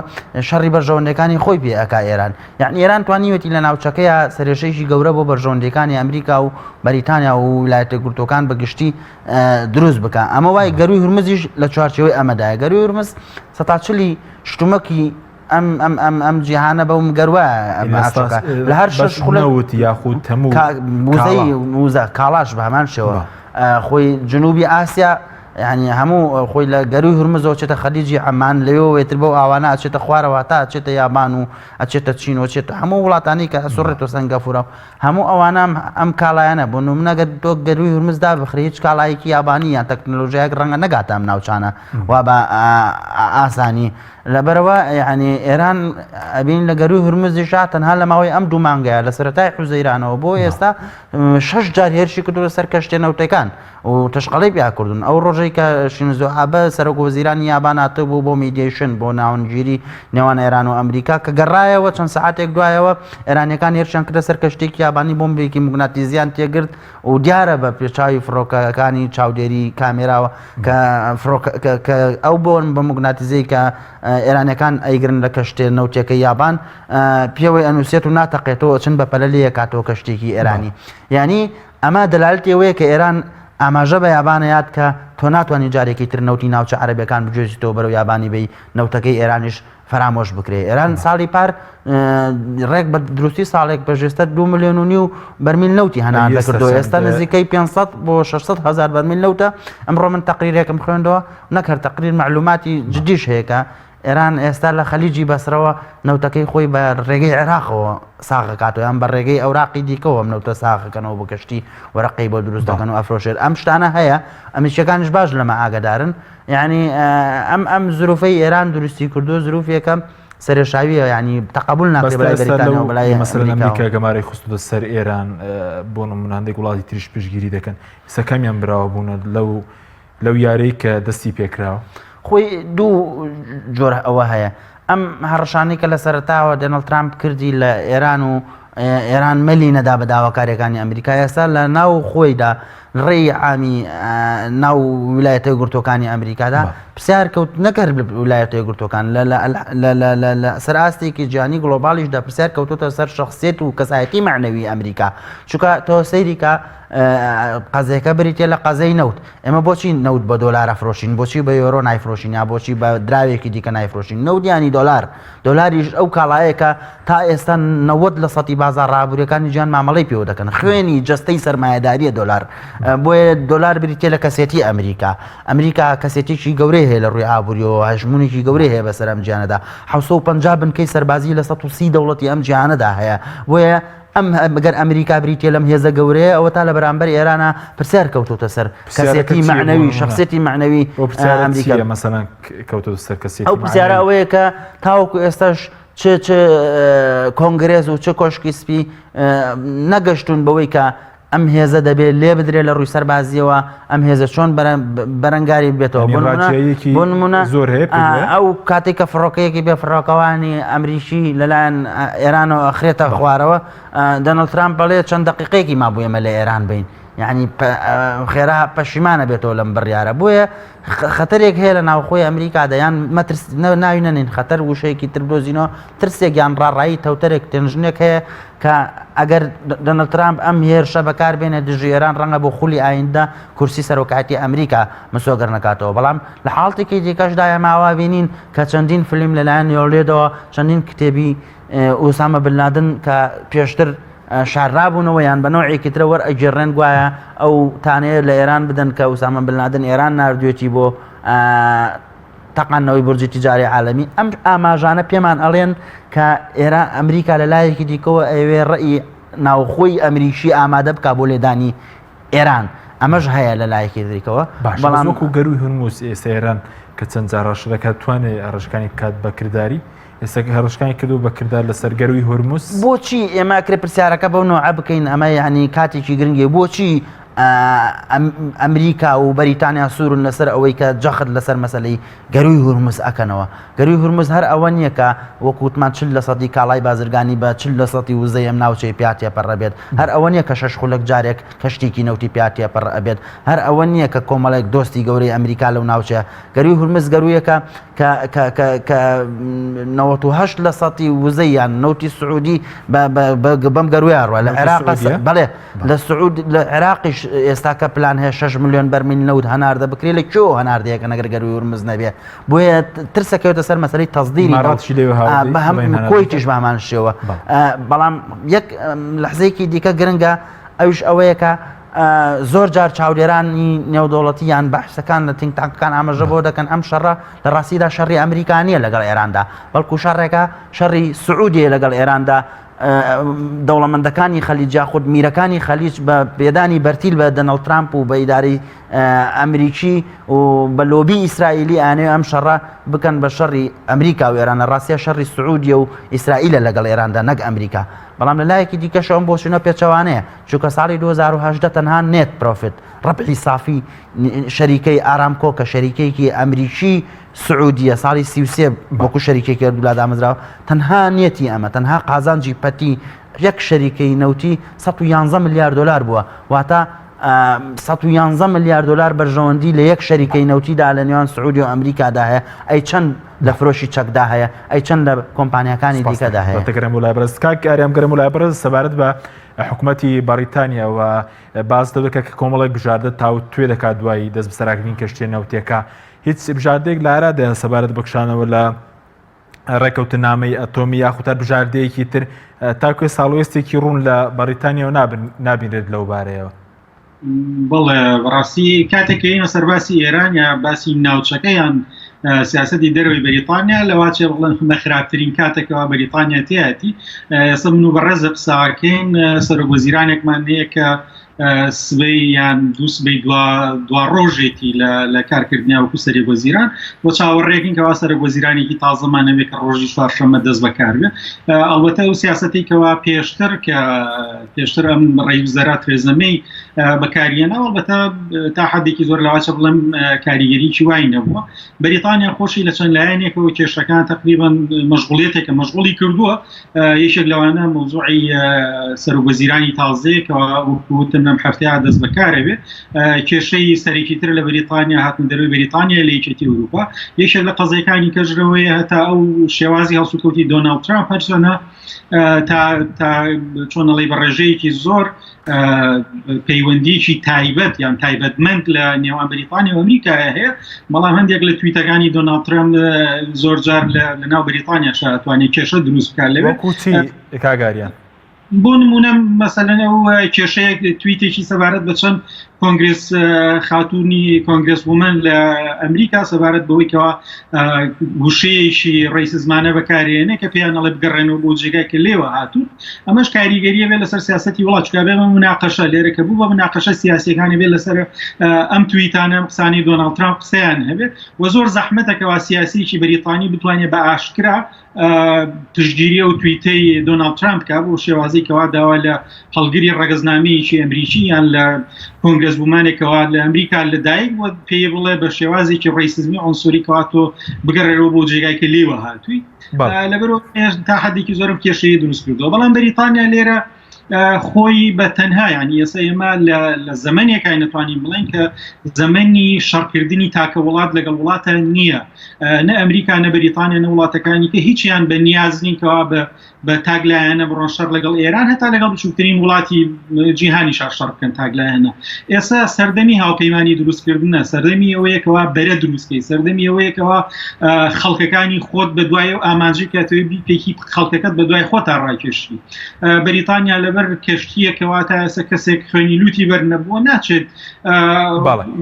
شەڕی بەرژەوەندەکانی خۆی پێ ئەکا ئێران یعنی ئێران توانیوێتی لە ناوچەکەیە سەرێشەیەکی گەورە بۆ بەرژەوەندیەکانی ئەمریکا و بەریتانیا و ویلایەتە یەکگرتووەکان بە گشتی دروست بکە ئەمە وای گەروی هورمزیش لە چوارچێوەی ئەمەدایە گەروی هورمز سەتا چلی شتومەکی ئەم ئەم ئەم ئەم جیهانە بەوم گەروە لە هەر شش خولەوت یاخود هەموو وزەی وزە کاڵاش بە هەمان شێوە خۆی جنوبی ئاسیا یعنی هەموو خۆی لە گەروی هورمزەوە چێتە خەلیجی عەمان لەوێوە وێتر بەو ئاوانە ئەچێتە خوارەوە تا ئەچێتە یابان و ئەچێتە چین و چێتە هەموو وڵاتانی کە ئەسوڕێتەوە سەنگافورە و هەموو ئەوانە ئەم کاڵایانە بۆ نمونە گەر تۆ گەروی هورمز دابخرێ هیچ کاڵایەکی یابانی یان تەکنەلۆژیایەک ڕەنگە نەگاتە ئەم ناوچانە وا بە ئاسانی لەبەرئەوە یەعنی ئێران ئەبین لە گەروی هورمزیشا تەنها لە ماوەی ئەم دوو مانگەیە لە سەرەتای حوزەیرانەوە بۆ ئێستا شەش جار هێرشی کردووە سەر کەشتیە نەوتەکان و تەشقەڵەی پیا کردوون ئەو ڕۆژەی کە شینزۆ ئابە سەرۆک وەزیرانی یابان هاتبوو بۆ mediation بۆ ناوەندگیری نێوان ئێران و ئەمریکا کە گەڕایەوە چەند سەعاتێک دوایەوە ئێرانیەکان هێرشیان کردە سەر کەشتێکی یابانی بۆمبێکی موگناتیزیان تێگرت و دیارە بە پێچاوی فڕۆکەکانی چاودێری کامێراوە کە فڕۆکە کە ئەو بۆن بە موگناتیزەی کە ئێرانەکان ئەیگرن لە کەشتێ نەوتێکە یابان پێوەی ئەنووسێت و ناتەقێتەوە چن بە پەلە لێکاتەوە کەشتێکی ئێرانی یعنی ئەمە دەلالەتی ئەوەیە کە ئێران ئاماژە بە یابان ئەیات کە تۆ ناتوانی جارێکی تر نەوتی ناوچە عەرەبیەکان بگوێزیتەوە بەرەو یابانی بێی نەوتەکەی ئێرانیش فەرامۆش بکرێ. ئێران ساڵی پار ڕێک بە دروستی ساڵێک بە ژێستەر 2 ملیۆن و نیو بەرمیل نەوتی هەناردە کردو ئێستا نزیکەی 500 بۆ 600 هزار بەرمیل نەوتە ئەمڕۆ من تەقریرێکم خوێندەوە نەک هەر تەقریر مەعلوماتی جدیش هەیە کە ئێران ئێستا لە خەلیجی بەسرەوە نەوتەکەی خۆی بە ڕێگەی عێراقەوە ساغەکاتەوە یان بە ڕێگەی ئەوراقی دیکەوە ئەم نەوتە ساغەکەنەوە بۆ کەشتی وەرەقەی بۆ دروست دەکەن و ئەفرۆشێت ئەم شتانە هەیە ئەمریکیەکانیش باش لەمە ئاگدارن یعنی ئەم ئەم زروفەی ئێران دروستی کردو زروفێکە سەرێشاویە ینی تەقبول ناکرێت بەلای بەریتانیا و بەلای مەسەلەن ئەمریکا گەمارەی خستووتە سەر ئێران بۆ نمونە هەندێک وڵاتی تریش پشتگیری دەکەن ئێستا کامیان براوە بوونە لەو لەو یارەی کە دەستی پێکراوە؟ خۆی دوو جۆر ئەوە هەیە ئەم هەڕەشانەی کە لە سەرەتاوە دۆناڵد ترامپ کردی لە ئێران و ئێران مەلی نەدا بە داواکاریەکانی ئەمریکا ئێستا لە ناو خۆیدا ڕێی عامی ناو ویلایەتە یەکگرتووەکانی ئەمریکادا پرسیار کەوت نەکەر ویلایەتە یەکگرتووەکان لە سەر ئاستێکی جیهانی گلۆبالیشدا پرسیار کەوتوتە سەر شخصیت و کەسایەتی معنەوی ئەمریکا چونکە تۆ سەیریکە قەزێکە بریتە لە قەزەی نەوت ئێمە بۆچی نەوت بە دۆلار ئەفرۆشین بۆچی بە یۆرۆ نایفرۆشین یا بۆچی بە دراوێکی دیکە نایفرۆشین نەوت یانی دۆلار دۆلاریش ئەو کاڵایەیە کە تا ئێستا 90 لە سەتی بازاڕە ئابووریەکانی جیهان مامەڵەی پێوە دەکەن خوێنی جەستەی سەرمایەداریە دۆلار بۆیە دۆلار بریتە لە کەسێتی ئەمریکا ئەمریکا کەسێتێکی گەورەی هەیە لە ڕووی ئابووریەوە هەژمونێکی گەورەی هەیە بەسەر ئەم جیهانەدا 750 بنکەی سەربازی لە 130 دەوڵەتی ئەم جیهانەدا هەیە بۆیە ئەم گەر ئەمریکا بریتیە لەم هێزە گەورەیە ئەوەتا لە بەرامبەر ئێرانە پرسیار کەوتۆتە سەر کەسێتی مەعنەوی شخصێتی مەعنەوی ئەمریکا مەسەلەن کەوتۆتە سەر کەسێتی ئەو پرسیارە ئەوەیە کە تاوەکو ئێستاش چ چ کۆنگرێس و چ کۆشکی سپی نەگەشتون بەوەی کە ئەم هێزە دەبێت لێ بدرێت لە ڕووی سەربازیەوە ئەم هێزە چۆن بەرەنگاری بێتەوە بۆ نمونە زۆر هەیە ئەو کاتێک کە فڕۆکەیەکی بێ فڕۆکەوانی ئەمریکی لەلایەن ئێرانەوە ئەخرێتە خوارەوە دۆناڵد ترامپ بەڵێ چەند دقیقەیەکی مابوو ئێمە لە ئێران بین یعنی خێرا پەشیمانە بێتەوە لەم بڕیارە بۆیە خەتەرێک هەیە لە ناوخۆی ئەمریکادا یان مەترس ناوی نەنین خەتەر وشەیەکی تر بدۆزینەوە ترسێک یان ڕاڕایی تەوتەرێک tension ێک هەیە کە ئەگەر دۆناڵد ترامپ ئەم هێرشە بەکار بێنێت دژی ئێران ڕەنگە بۆ خولی ئایندە کورسی سەرۆکایەتی ئەمریکا مسۆگەر نەکاتەوە بەڵام لە حاڵتێکی دیکەشدا ئێمە ئاوا بینین کە چەندین فلیم لەلایەن یۆلێدەوە چەندین کتێبی ئوسامە بن لادن کە پێشتر شاررابوونەوە یان بە نەوعێکی ترە وەرئەگێڕێن گوایە ئەو تانەیە لە ئێران بدەن کە ئوسامە بن لادن ئێران ناردوێتی بۆ تەقاندنەوەی بورجی تیجاری عالەمی ئەم ئاماژانە پێمان ئەڵێن کە ئێران ئەمریکا لە لایەکی دیکەوە ئەوێ ڕێی ناوخۆی ئەمریکی ئامادە بک بۆ لێدانی ئێران ئەمەش هەیە لە لایەکی دیکەوە بەڵام وەکو گەروی هورموز ئێستا ئێران کە چەند جار ڕەش دەکات توانێت هەڕەشەکانی بکات بە کرداری ئێستا هەڕەشەکانی کردو بە کردار لەسەر گەروی هورموز بۆچی ئێمە کرێ پرسیارەکە بەو نوعە بکەین ئەمە یعنی کاتێکی گرنگی بۆچی ئەمریکا و بەریتانیا سوورن لەسەر ئەوەی کە جەخت لەسەر مەسەلەی گەرووی هورمز ئەکەنەوە. گەرووی هورمز هەر ئەوە نییە کە وەک وتمان 40 لە سەدی کاڵای بازرگانی بە 40 لە سەدی وزەی ئەم ناوچەیە پیا تێپەڕ ئەبێت، هەر ئەوە نییە کە شەش خولەک جارێک کەشتیکی نەوتی پیا تێپەڕ ئەبێت، هەر ئەوە نییە کە کۆمەڵێک دۆستی گەورەی ئەمریکا لەو ناوچەیە. گەرووی هورمز گەروویەکە کە کە کە کە 98 لە سەدی وزەی یان نەوتی سعودی بە بە بەم گەروویە ڕوە لە عێراق بەڵێ لە سعود لە عێراقیش ئێستا کە پلان هەیە 6 ملیۆن بەرمیل نەوت هەناردە بکرێت لە کوێوە هەناردەیەکە نەگەر گەرووی هورمز نەبێ بۆیە ترسەکەوێتە سەر مەسەلەی تەزدیری ئیماراتیشی لەوێ هاوردەی بە هەم بڵێن هەناردەکە. کۆیتیش بە هەمان شێوە بەڵێ. بەڵام یەک لەحزەیەکی دیکە گرنگە ئەویش ئەوەیە کە زۆر جار چاودێرانی نێودەوڵەتی یان بەحسەکان لە think tank ەکان ئاماژە بۆ دەکەن ئەم شەڕە لە ڕاستیدا شەڕی ئەمریکا نییە لەگەڵ ئێراندا بەڵکو شەڕێکە شەڕی سعودیە لەگەڵ ئێراندا دەوڵەمەندەکانی خەلیج یاخود میرەکانی خەلیج بە پێدانی بەرتیل بە دەنەڵد ترامپ و بە ئیدارەی ئەمریکی و بە لۆبی ئیسرائیلی ئانێ ئەم شەڕە بکەن بە شەڕی ئەمریکا و ئێران لە ڕاستە شەڕی سعودیە و ئیسرائیلە لەگەڵ ئێراندا نەک ئەمریکا بەڵام لە لایەکی دیکەشەوە ئەم بۆچوونە پێچەوانەیە چونکە ساڵی 2018 تەنها net profit ڕەبحی سافی شەریکەی ئارامکۆ کە شەریکەیەکی ئەمریکی سعودیە ساڵی 33 وەکو شەریکێکی هەردوولا دامەزراوە تەنها نیەتی ئەمە تەنها قازانجی پەتی یەک شەریکەی نەوتی 111 ملیار دلار بووە واتە 111 ملیار دلار بەرژەوەندی لە یەک شەریکەی نەوتیدا لە نێوان سعودی و ئەمریکادا هەیە ئەی چەند لە فرۆشی چەکدا هەیە ئەی چەند لە کۆمپانیاکانی دیکەدا هەیە دەگەرم بۆ لای بەڕێز کاک ئاریام گەرم بۆ لای بەڕێز سەبارەت بە حکوومەتی بەڕیتانیا و باس دەکە کە کۆمەڵێک بژاردە تاوتوێ دەکات دوای دەست بەسەراگرتنی کەشتیە نەوتیەکە هیچ بژاردەیەک لارادەیە سەبارەت بە کشانەوە لە ڕێکەوتنامەی ئەتۆمی یاخود هەر بژاردەیەکی تر تاکوێ ساڵوێستێکی ڕوون لە بەڕیتانیاوە نابینرێت لەو بارەیەوە. بەڵێ بەڕاستی کاتێک کەینە سەر باسی ئێران یا باسی ناوچەکە یان سیاستی دەرەوەی بەریتانیا لەواچێ بڵێن لە خراپترین کاتێکەوە بەریتانیا تیایەتی ئێستا من و بەڕێزە قساکەین سەرۆک وەزیرانێکمان هەیە کە. سبەی یان دوو سبەی دوا ڕۆژێتی لە کارکردنیا وەکو سەرۆک وەزیران و چاوەڕێکین کەوا سەرۆک وەزیرانێکی تازەمان هەبێت کە ڕۆژی چوارشەممە دەست بەکار بێ ئەڵبەتە ئەو سیاسەتی کەوا پێشتر کە پێشتر ئەم ڕێی وزەرا ترێزەمەی بەکاریەنا ئەڵبەتە تا حدێکی زۆر لەواچە بڵێم کاریگەریی وای نەبووە بەریتانیا خۆشی لە چەند لایەنێکەوە کێشەکان تقریبان مەشغوڵیەتێکە مەشغوڵی کردووە یەکێک لەوانە مەوزوعی سەرۆک وەزیرانی تازەیە کە وەکو وتم لەم هەفتەیە دەست بەکارەبێ کێشەی سەرەکی تر لە بەریتانیا هاتن دەروی بەریتانیا لە یەکێتی ئەوروپا یەکێک لە قەزیەکانی کەژرەوەی هەتا ئەو شێوازی هەڵسوکەوتی دۆناڵد ترامپ هەرچەنە تا تا چۆنەڵی بە ڕێژەیەکی زۆر پەیوەندیکی تایبەت یان تایبەتمەند لە نێوان بەریتانیا و ئەمریکا هەیە بەڵام هەندێک لە تویتەکانی دۆناڵد ترەمپ زۆر جار لە ناو بەریتانیا شاتوانێت کێشە دروست بکات لەوێ وەکو چی کاگاریان؟ بۆ نمونە مەسەلەن ئەو کێشەیەک تویتێکی سەبارەت بە چەند کۆنگرس خاتوونی congresswoman لە ئەمریکا سەبارەت بەوەی کەوا وشەیەکی racist مانە بەکارێنێ کە پێیان ئەڵێ بگەڕێنەوە بۆ جێگای کە لێوە هاتوون ئەمەش کاریگەریە بێ لەسەر سیاسەتی وڵات چکا بێ مناقەشە لێرە کە بوو بە مناقەشە سیاسەکانی بێ لەسەر ئەم تویتانە قسانی دۆناڵد ترامپ قسەیان هەبێت و زۆر زەحمەتە کەوا سیاسیکی بەریتانی بتوانێت بە ئاشکرا پشتگیری ئەو تویتەی دۆناڵد ترامپ کا بۆ شێوازی کەوا داوا لە هەڵگری ڕەگەزنامەیەکی ئەمریکی یان لە congresswoman ێکەوە لە ئەمریکا لەدایک بووە پێی بڵێ بە شێوازێکی racism ی عونسوری کەوا تۆ بگەڕێرەوە بۆ جێگای کە لێوە هاتووی لەبەرەوە تا حدێکی زۆرم کێشەی دروست کردەوە بەڵام بەریتانیا لێرە خۆی بە تەنها یانی ئێستا ئێمە لە زەمنێکای نەتوانین بڵێن کە زەمەنی شەڕکردنی تاکە وڵات لەگەڵ وڵاتە نییە نە ئەمریکا نە بەریتانیا نە وڵاتەکانی کە هیچیان بە نیاز نین کەوا بە بە تاگلایەنە بڕۆن شەڕ لەگەڵ ئێران هەتا لەگەڵ بچووکترین وڵاتی جیهانی شار شەڕ بکەن تاگلایەنە ئێستا سەردەمی هاوپەیمانی دروستکردنە سەردەمی ئەوەیەکەوە بەرە دروستکەی سەردەمی ئەوەیەکەوە خەڵکەکانی خۆت بە دوای و ئامانجی کاتەوەی بیپێکی خەڵکەکەت بە دوای خۆتا ڕاکێشی بەریتانیا لەبەر کەشتیەکەوە تا ئێستا کەسێک خوێنی لوتی بەر نەبووە ناچێت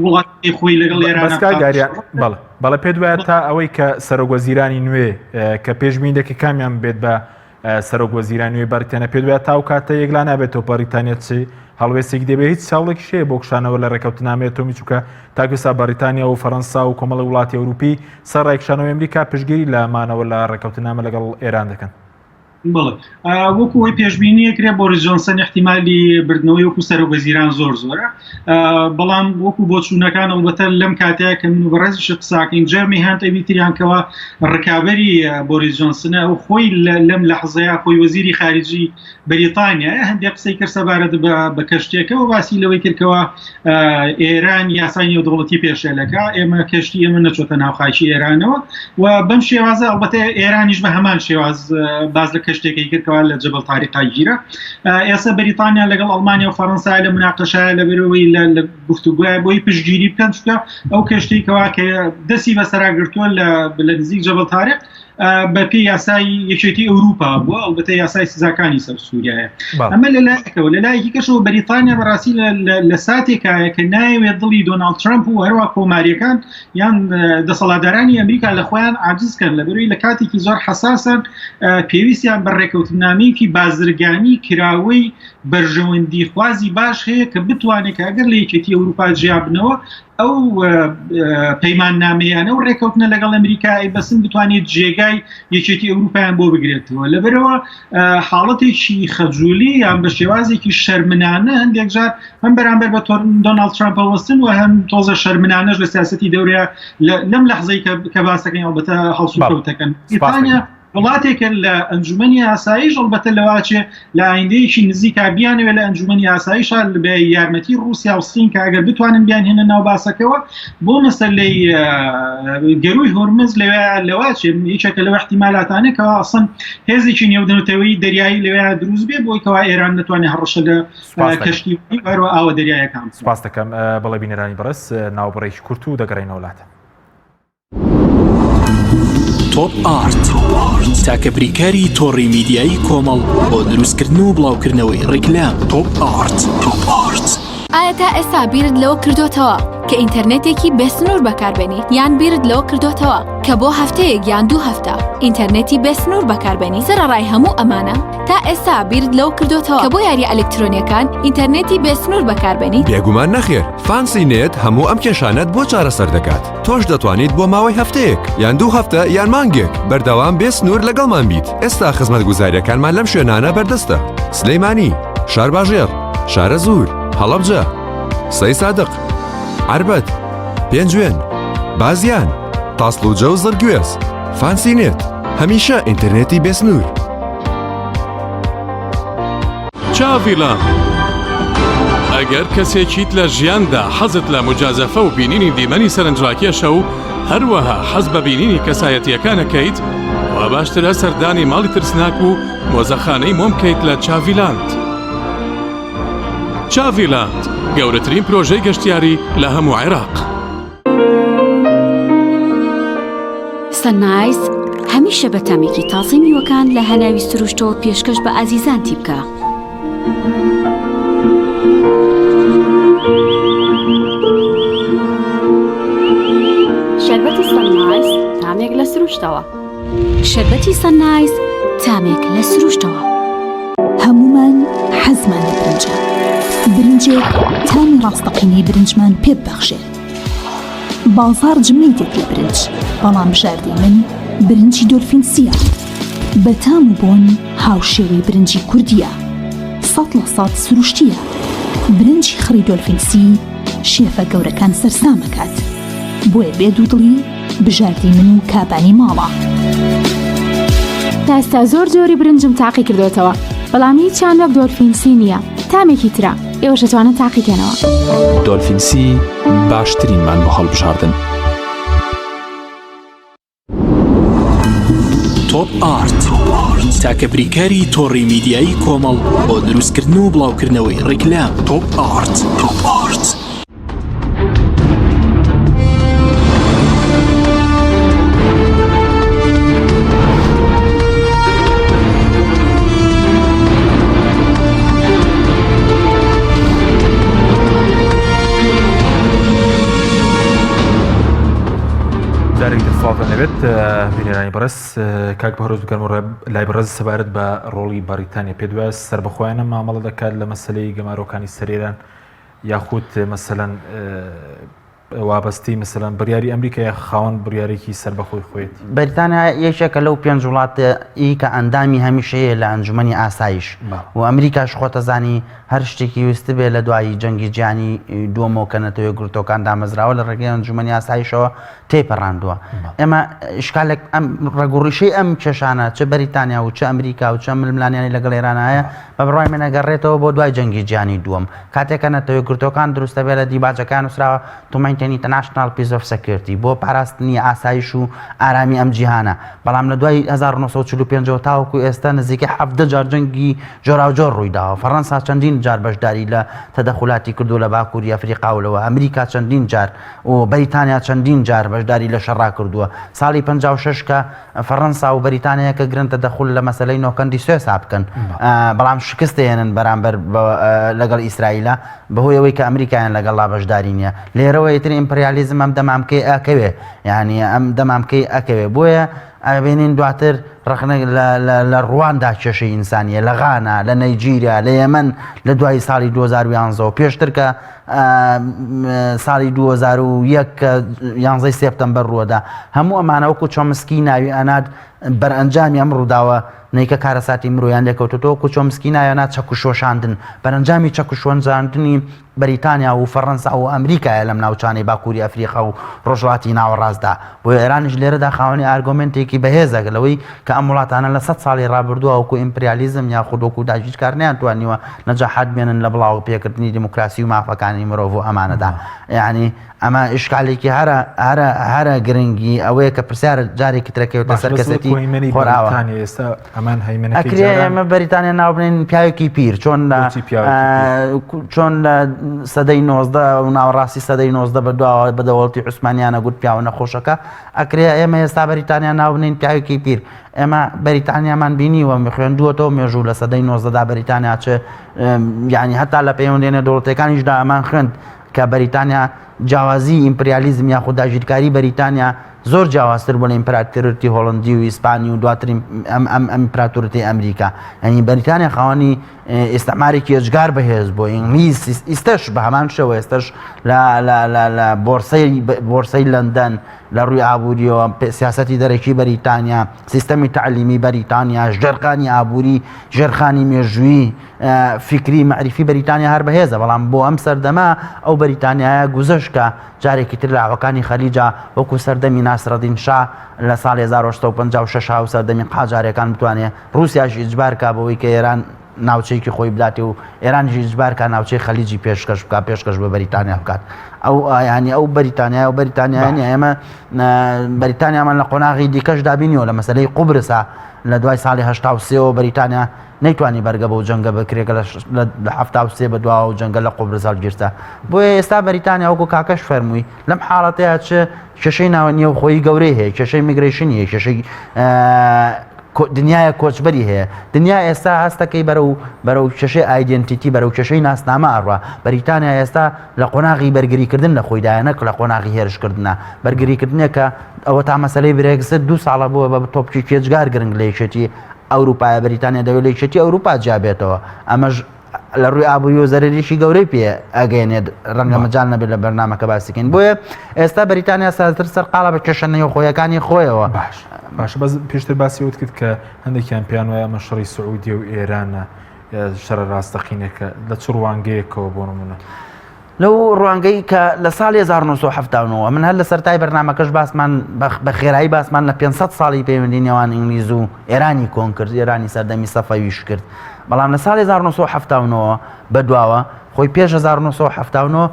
وڵاتی خۆی لەگەڵ ئێران بەڵێ بەڵێ پێت وایە تا ئەوەی کە سەرۆک وەزیرانی نوێ کە پێشبینی دەکە کامیان بێت بە سەرۆک وەزیران نوێی بەریتانیا پێت وایە تا ئەو کاتە یەکلا نابێتەوە بەریتانیا چ هەڵوێستێکی دەبێت هیچ هەوڵێکیش هەیە بۆ کشانەوە لە ڕێککەوتنامەی ئەتۆمی چونکە تاکو ئێستا بەریتانیا و فەرەنسا و کۆمەڵی وڵاتی ئەوروپی سەر ڕێکشانەوەی ئەمریکا پشتگیری لە مانەوە لە ڕێککەوتنامە لەگەڵ ئێران دەکەن. بەڵێ وەکو ئەوەی پێشبینی ئەکرێ بۆریس جۆنسن احتیمالی بردنەوەی وەکو سەرۆک وەزیران زۆر زۆرە بەڵام وەکو بۆچوونەکان ئەڵبەتە لەم کاتەیە کە من و بەڕێزیش قساکەین جێرمی هانت ئەوی تریان کەوا ڕکابەری بۆریس جۆنسنە ئەو خۆی لەم لەحزەیە خۆی وەزیری خارجی بەریتانیا هەندێک قسەی کرد سەبارەت بە کەشتێکەوە باسی لەوەی کردکەوە ئێران یاسای نێودەوڵەتی پێشێلەکە ئێمە کەشتی ئێمە نەچۆتە ناو خاکی ئێرانەوە و بەم شێوازە ئەڵبەتە ئێرانیش بە هەمان شێواز باز لە کەشتێکی کردکەوە لە جەبەل تاریقا گیرە ئێستا بەریتانیا لەگەڵ ئەڵمانیا و فەرەنسا لە مناقەشایە لە بەرەوەی لە گفتوگوایە بۆی پشتگیری بکەن چونکە ئەو کەشتی کەوا کە دەستی بەسەرا گرتووە لە نزیک جەبەل تاریق بە پێی یاسای یەکێتی ئەوروپا بووە ئەلبەتە یاسای سزاکانی سەر سووریایە ئەمە لەلایەکەوە لەلایەکی کەشەوە بەریتانیا بەڕاستی لە ساتێکایە کە نایەوێت دڵی دۆناڵد ترامپ و هەروە کۆماریەکان یان دەسەڵاتدارانی ئەمریکا لە خۆیان عاجز کەن لەبەروی لە کاتێکی زۆر حەساسن پێویستیان بە ڕێکەوتنامەیەکی بازرگانی کراوەی بەرژەوەندی خوازی باش هەیە کە بتوانێت کە ئەگەر لە یەکێتی ئەوروپا جیابنەوە ئەو پەیماننامەیانە و ڕێکەوتنە لەگەڵ ئەمریکا بەسن بتوانێت جێگای یەکێتی ئەوروپایان بۆ بگرێتەوە لەبەرەوە حاڵەتێکی خەجولی یان بە شێوازێکی شەرمنانە هەندێک جار هەم بەرامبەر بە دۆناڵد ترامپ هەڵوەستن و هەم تۆزە شەرمنانەش لە سیاسەتی دەورەیە لەم لەحزەی کە باسەکەی ئەڵبەتە هەڵسوکەوتەکەن ئیتانیا وڵاتێکە لە ئەنجومەنی ئاسایش ئەڵبەتە لەواچێ لە ئایندەیەکی نزیکا بیانەوێت لە ئەنجومەنی ئاسایشا بە یارمەتی ڕووسیا و سین کە ئەگەر بتوانن بیانهێنە ناو باسەکەوە بۆ مەسەلەی گەروی هۆرمز لەوێ لەواچێ یەکێکە لەو احتیمالاتانە کەوا ئەسڵەن هێزێکی نێودەوڵەتەوەی دەریایی لەوێ دروست بێ بۆی کەوا ئێران نەتوانێت هەڕەشە لە کەشتی هەروە ئاوە دەریایەکان سپاس دەکەم بەڵێ بینەرانی بەڕێز ناوبڕێکی کورت و دەگەڕێینەوە لاتان. تۆپ ئارت تاکە بریکاری تۆڕی میدیایی کۆمەڵ بۆ دروستکردن و بڵاوکردنەوەی ڕیکلام تۆپ ئارت. ئایا تا ئێستا بیرت لەوە کردۆتەوە کە ئینتەرنێتێکی بێسنوور بەکاربێنیت یان بیرت لەوە کردۆتەوە کە بۆ هەفتەیەک یان دوو هەفتە ئینتەرنێتی بێسنوور بەکاربێنی سەرەڕای هەموو ئەمانە تا ئێستا بیرت لەوە کردۆتەوە کە بۆ یاریە ئەلکترۆنیەکان ئینتەرنێتی بێسنوور بەکاربێنیت؟ بێگومان نەخێر، فانسی نێت هەموو ئەم کێشانەت بۆ چارەسەر دەکات، تۆش دەتوانیت بۆ ماوەی هەفتەیەک یان دوو هەفتە یان مانگێک بەردەوام بێ سنوور لەگەڵمان بیت، ئێستا خزمەتگوزارییەکانمان لەم شوێنانە بەردەستە، سلێمانی، شارباژێڕ، شارەزوور، هەڵەبجە، سەیسادق، عەربەت، پێنجوێن، بازیان، تاسڵوجە و زڕگوێز. فانسی نێت، هەمیشە ئینتەرنێتی بێسنوور. چاڤیلاند ئەگەر کەسێکیت لە ژیاندا حەزت لە موجازەفە و بینینی دیمەنی سەرنجڕاکێشە و هەروەها حەز بە بینینی کەسایەتییەکانەکەیت، وا باشترە سەردانی ماڵی ترسناک و مۆزەخانەی مۆم بکەیت لە چاڤیلاند. چاڤیلاند، گەورەترین پرۆژەی گەشتیاری لە هەموو عێراق. سەنایس هەمیشە بە تامێکی تازەی میوەکان لە هەناوی سروشتەوە پێشکەش بە ئازیزانتی بکە. شەربەتی سەنایس تامێک لە سروشتەوە. شەربەتی سەنایس تامێک لە سروشتەوە. هەموومان حەزمان لە برنجە، برنجێک تامی ڕاستەقینەی برنجمان پێ ببەخشێت. بازاڕ جمەی دێت لە برنج، بەڵام بژاردەی من برنجی دۆلفین سییە. بە تام و بۆن هاوشێوەی برنجی کوردییە. 100% سروشتییە. برنجی خڕی دۆلفین سی شێفە گەورەکان سەرسام ئەکات. بۆیە بێ دوودڵی بژاردەی من و کابانی ماڵە. تا ئێستا زۆر جۆری برنجم تاقی کردۆتەوە بەڵام هیچیان وەک دۆلفین سی نییە تامێکی ترە ئێوەش ئەتوانن تاقی کەنەوە. دۆلفین سی باشترینمان بۆ هەڵبژاردن. تۆپ ئارت تاکە بریکاری تۆڕی میدیایی کۆمەڵ بۆ دروستکردن و بڵاوکردنەوەی ڕیکلام تۆپ ئارت تۆپ ئارت. جارێک تر سڵاوتان لێبێت بینەرانی بەڕێز کاک بەهرۆز بگەرم لای بەڕێز سەبارەت بە ڕۆڵی بەڕیتانیا پێ دوایە سەربەخۆیانە مامەڵە دەکات لە مەسلەی گەمارۆکانی سەرێران یاخود مەسەلەن وابەستەی مەسەلەن بڕیاری ئەمریکا یا خاوەن بڕیارێکی سەربەخۆی خۆیەتی؟ بەریتانیا یەکێکە لەو پێنج وڵاتە ی کە ئەندامی هەمیشەیە لە ئەنجومەنی ئاسایش و ئەمریکاش خۆتەزانی هەر شتێکی ویستبێ لە دوایی جەنگی جیهانی دووەمەوە کە نەتەوە یەکگرتووەکان دامەزراوە لە ڕێگەی ئەنجومەنی ئاسایشەوە تێیپەڕاندووە. ئێمە ئیشکالێک ئەم ڕەگوڕیشەی ئەم کێشانە چ بەریتانیا و چ ئەمریکا و چ ململانیانی لەگەڵ ئێران هەیە بە بڕوای من ئەگەڕێتەوە بۆ دوای جەنگی جیهانی دووەم کاتێک کە نەتەوە یەکگرتووەکان دروست دەبێت لە دیباجەکان نووسراوە to maintain international peace of security بۆ پاراستنی ئاسایش و ئارامی ئەم جیهانە بەڵام لە دوای 1945ەوە تاوەکو ئێستا نزیکەی 17 جار جەنگی جۆراوجۆر ڕوویداوە فەڕەنسا چەندین جار بەشداری لە تەدەخولاتی کردو لە باکووری ئەفریقا و لەوە ئەمریکا چەندین جار و بەریتانیا چەندین جار بەشداری لە شەڕا کردووە ساڵی 56 کە فەڕەنسا و بەریتانیا کە گرن تەدەخول لە مەسەلەی نۆکەندی سوێسا بکەن بەڵام شکست دێنن بەرامبەر لەگەڵ ئیسرائیلە بەهۆی ئەوەی کە ئەمریکایان لەگەڵا بەشداری نییە لێرەوە ئیتر ئیمپریالیزم ئەم دەمامکەی ئەکەوێ یعنی ئەم دەمامکەی ئەکەوێ بۆیە ئەبینین دواتر ڕەخنە لە ڕواندا کێشەی ئینسانیە لە غانا لە نەیجیریا لە یەمەن لە دوای ساڵی 2011 پێشتر کە ساڵی 2001 کە یانزەی سێپتەمبەر ڕووەدا هەموو ئەمانە وەکو چۆمسکی ناوی ئەنات بەرئەنجامی ئەم ڕووداوە نیکە کارەساتی مرۆیان لێکەوتەوە وەکو چۆمسکی ناویانە چەکوشۆشاندن بەرەنجامی چەکوشۆنجاندنی بەریتانیا و فەڕەنسا و ئەمریکایە لەم ناوچانەی باکووری ئەفریقا و ڕۆژهەڵاتی ناوەڕاستدا. بۆیە ئێرانیش لێرەدا خاوەنی ئارگۆمێنتێکی بەهێزە لەوەی کە ئەم وڵاتانە لە سەت ساڵی ڕابردووە وەکو ئیمپریالیزم یاخود وەکو داگیرکار نەیانتوانیوە نەجاحات بێنن لە بڵاوە پێکردنی دیموکراسی و مافەکانی مرۆڤ و ئەمانەدا. یانی ئەمە ئیشکالێکی هەرە هەرە هەرە گرنگی ئەوەیە کە پرسیار جارێکی ترە کەوێتە باشە سەر بەس کەسێتی وەکو هەیمەنەی خۆرئاوا. بەریتانیا ئێستا ئەمان هەیمەنەکەی ئەکرێ جاران ئێمە بەریتانیا ناو بنێین پیاوێکی پیر چۆن لە بۆچی پیاوێکی پیر؟ چۆن لە سەدەی 19 و ناوەڕاستی سەدەی 19 بە دواوە بە دەوڵەتی عوسمانیانە گوت پیاوە نەخۆشەکە ئەکرێ ئێمە ئێستا بەریتانیا ناونین پیاوێکی پیر ئێمە بەریتانیامان بینیوە خوێندووەتەوە مێژوو لە سەدەی 19دا بەریتانیا چ یعنی هەتا لە پەیوەندیە نێودەوڵەتیەکانیشدا ئەمان خوێند کە بەریتانیا جیاوازی ئیمپریالیزم یاخود داگیرکاری بەریتانیا زۆر جیاوازتر بوو لە ئیمپراتۆرەتی هۆڵندی و ئیسپانی و دواتر ئەم ئەم ئیمپراتۆرەتی ئەمریکا یعنی بەریتانیا خاوەنی ئیستعمارێکی ئێجگار بەهێز بۆ ئینگلیز ئیستەش بە هەمان شێوە ئێستەش لە لە لە لە بۆرسەی بۆرسەی لەندەن لە ڕووی ئابووریەوە سیاسەتی دەرەکی بەریتانیا سیستەمی تەعلیمی بەریتانیا ژێرخانی ئابووری ژێرخانی مێژووی فیکری مەعریفی بەریتانیا هەر بەهێزە بەڵام بۆ ئەم سەردەمە ئەو بەریتانیایە گوزەشکە جارێکی تر لە ئاوەکانی خەلیجا وەکو سەردەمی ناسرەدین شا لە ساڵی 1956 و سەردەمی قاجارەکان بتوانێ ڕووسیاش ئیجبار کا بەوەی کە ئێران ناوچەیەکی خۆی بداتێ و ئێرانیش ئیجبار کا ناوچەی خەلیجی پێشکەش بکات پێشکەش بە بەریتانیا بکات ئەو ینی ئەو بەریتانیا و بەریتانیا نیە ئێمە بەریتانیامان لە قۆناغی دیکەش دابینیەوە لە مەسلەی قوبرسا لە دوای ساڵی 1970ەوە بەریتانیا نەیتوانی بەرگە بەو جەنگە بکرێت کە لە 73 بە دواوە و جەنگە لە قوبرس هەڵگیرسا بۆیە ئێستا بەریتانیا وەکو کاکەش فەرمووی لەم حاڵەتەیە چ کێشەی ناوە نێوخۆیی گەورەی هەیە کێشەی migration هەیە کێشەی دنیایە کۆچبەری هەیە دنیا ئێستا هەستەکەی بەرەو بەرەو کێشەی identity بەرەو کێشەی ناسنامە ئەڕوا بەریتانیا ئێستا لە قۆناغی بەرگریکردن لە خۆیدایە نەک لە قۆناغی هێرشکردنە بەرگریکردنێکە ئەوە تا مەسلەی برێکزت دو ساڵە بووە بە topic ی ئێجگار گرنگ لە یەکێتی ئەوروپایە بەریتانیا دەوێت لە یەکێتی ئەوروپا جیابێتەوە ئەمەش لە ڕووی ئابووری و زەرەرێکی گەورەی پێ ئەگەێنێت ڕەنگە مەجال نەبێت لە بەرنامەکە باسیکەین بۆیە ئێستا بەریتانیا سازتر سەرقاڵە بە کێشە نێوخۆیەکانی خۆیەوە. باش باشە بەس پێشتر باسی ئەوت کرد کە هەندێکیان پێیان وایە ئەمە شەڕی سعودیە و ئێرانە شەڕە ڕاستەقینەکە لە چ ڕوانگەیەکەوە بۆ نمونە؟ لەو ڕوانگەی کە لە ساڵی 1970 من هەر لە سەرتای بەرنامەکەش باسمان بە خێرایی باسمان لە 500 ساڵی پەیوەندی نێوان ئینگلیز و ئێرانی کۆن کرد ئێرانی سەردەمی سەفەویش کرد بەڵام لە ساڵی 1970 بەدواوە خۆی پێش 1970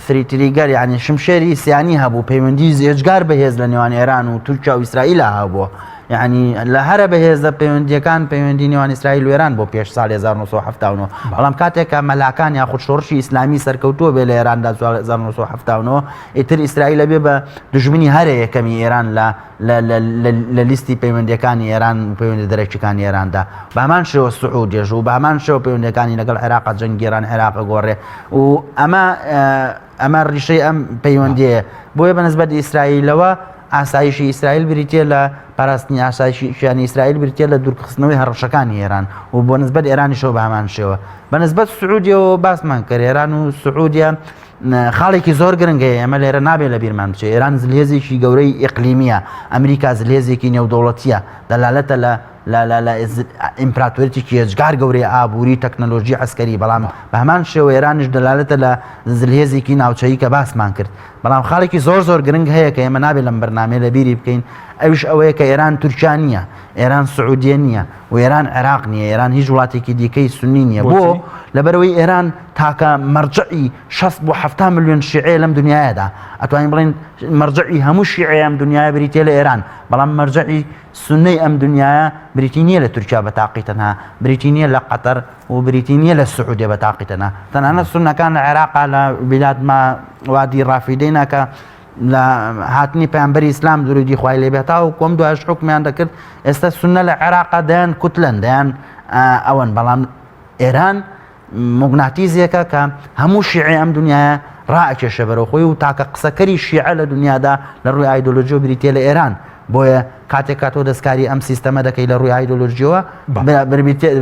three trigger یعنی شمشێری سیانی هەبوو پەیوەندی ئێجگار بەهێز لە نێوان ئێران و تورکیا و ئیسرائیل هەبووە یعنی لە هەرە بەهێزە پەیوەندیەکان پەیوەندی نێوان ئیسرائیل و ئێران بۆ پێش ساڵی 1970 بەڵام کاتێک کە مەلاکان یاخود شۆڕشی ئیسلامی سەرکەوتووە بێ لە ئێراندا 1970 ئیتر ئیسرائیل بێ بە دژمنی هەرە یەکەمی ئێران لە لە لیستی پەیوەندیەکانی ئێران و پەیوەندی دەرەکیەکانی ئێراندا بامان شێوە سعودێژ و بامان شێوە پەیوەندەکانی لەگەڵ عێراق جەنگێران عێراق گۆڕێ و ئەمە ئەمە ڕیشەی ئەم پەیوەندیەیە بۆیە بە نسبەت ئیسرائیلەوە ئاسایشی ئیسرائیل بریتە لە پاراستنی ئاسایشی کیانی ئیسرائیل بریتە لە دوورخستنەوەی هەڕەشەکانی ئێران و بۆ نسبەت ئێرانیشەوە بە هەمان شێوە بە نسبەت سعودیەوە باسمان کرد ئێران و سعودیە خاڵێکی زۆر گرنگ هەیە ئێمە لێرە نابێت لە بیرمان بچێت ئێران زلهێزێکی گەورەی ئیقلیمیە ئەمریکا زلهێزێکی نێودەوڵەتیە دەلالەتە لە لە لە لە ئیمپراتۆریەتێکی ئێجگار گەورەی ئابووری تەکنەلۆژی عەسکەری بەڵام بە هەمان شێوە ئێرانیش دەلالەتە لە زلهێزێکی ناوچەیی کە باسمان کرد بەڵام خاڵێکی زۆر زۆر گرنگ هەیە کە ئێمە نابێت لەم بەرنامەیە لە بیری بکەین ئەویش ئەوەیە کە ئێران تورکیا نییە ئێران سعودیە نییە و ئێران عێراق نییە ئێران هیچ وڵاتێکی دیکەی سنی نییە بۆ لەبەرەوەی ئێران تاکە مەرجعی 60 بۆ 70 میلیۆن شیعەیە لەم دنیادا ئەتوانین بڵێن مەرجعی هەموو شیعەیە ئەم دنیاە بریتە لە ئێران بەڵام مەرجعی سوننەی ئەم دنیایە بریتی نییە لە تورکیا بە تاقی تەنها، بریتی نییە لە قەتەر و بریتی نییە لە سعودیە بە تاقی تەنها. تەنانەت سوننەکان لە عێراقا لە بلاد ما وادی ڕافیدەینا کە لە هاتنی پەیامبەری ئیسلام درودی خوای لێ بێت تاوەکو ئەم دوایش حوکمیان دەکرد ئێستا سوننە لە عێراقا دەیان کوتلەن دەیان ئەوەن بەڵام ئێران موگناتیزێکە کە هەموو شیعەی ئەم دنیایە ڕائەکێشێ بەرەو خۆی و تاکە قسەکەری شیعە لە دنیادا لە ڕووی ئایدۆلۆژیەوە بریتیە لە ئێران بۆیە کاتێک کە تۆ دەستکاری ئەم سیستەمە دەکەی لە ڕووی ئایدۆلۆژیەوە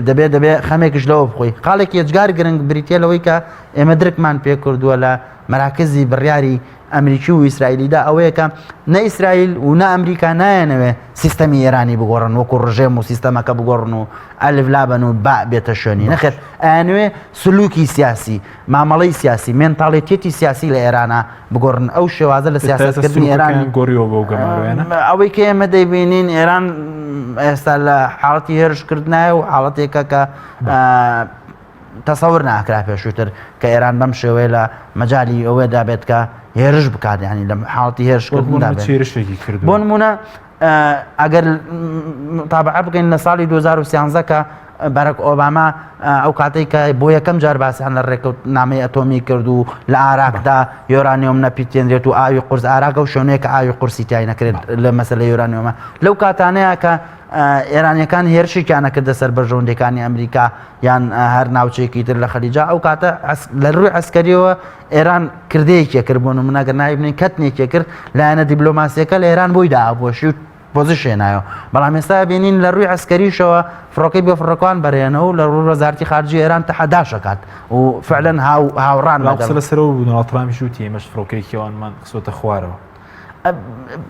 دەبێ دەبێ خەمێکش لەوە بخۆی خاڵێکی ئێجگار گرنگ بریتیە لەوەی کە ئێمە درکمان پێ کردووە لە مەراکزی بڕیاری ئەمریکی و ئیسرائیلیدا ئەوەیە کە نە ئیسرائیل و نە ئەمریکا نایەنەوێ سیستەمی ئێرانی بگۆڕن وەکو ڕژێم و سیستەمەکە بگۆڕن و ئەلف لابەن و با بێتە شوێنی نەخێر ئەیانەوێ سلوکی سیاسی مامەڵەی سیاسی مێنتاڵێتیەتی سیاسی لە ئێرانە بگۆڕن ئەو شێوازە لە سیاسەتکردنی ئێران گۆڕیەوە بەو گەمارۆیانە ئەوەی کە ئێمە دەیبینین ئێران ئێستا لە حاڵەتی هێرشکردنایە و حاڵەتێکە کە تەسەور ناکرا پێشووتر کە ئێران بەم شێوەیە لە مەجالی ئەوەدا بێت کە هێرش بکات ینی لە حاڵەتی هێرشکردندا بێت هێرشێکی کرد بۆ نمونە ئەگەر تابعە بکەین لە ساڵی 2013 کە بەرەک ئۆباما ئەو کاتێک کە بۆ یەکەم جار باسیان لە ڕێککەوتنامەی ئەتۆمی کرد و لە ئاراکدا یۆرانیۆم نەپیتێنرێت و ئاوی قورس ئاراکە و شوێنەیە کە ئاوی قورسی تای نەکرێت لە مەسەلە یۆرانیۆمە لەو کاتانەیە کە ئێرانیەکان هێرشێکیان نەکردە سەر بەرژەوەندیەکانی ئەمریکا یان هەر ناوچەیەکی تر لە خەلیجا ئەو کاتە لە ڕووی عسکەریەوە ئێران کردەیەکی کرد بۆ نمونە گەر ناوی بنێین کەتنێکی کرد لایەنە دیبلۆماسیەکە لە ئێران بۆی دابۆشی و پۆزیشێنایەوە بەڵام ئێستا بینین لە ڕووی عسکەریشەوە فڕۆکەی بێ فڕۆکان بەرێنەوە و لە ڕووی وەزارەتی خارجی ئێران تەحەداشەکات و فعلەن هاو هاوڕان لەگەڵ قسە لەسەرەوە بوو دۆناڵد ترامپیش وتی ئێمەش فڕۆکەیەکی ئەوانمان خستۆتە خوارەوە.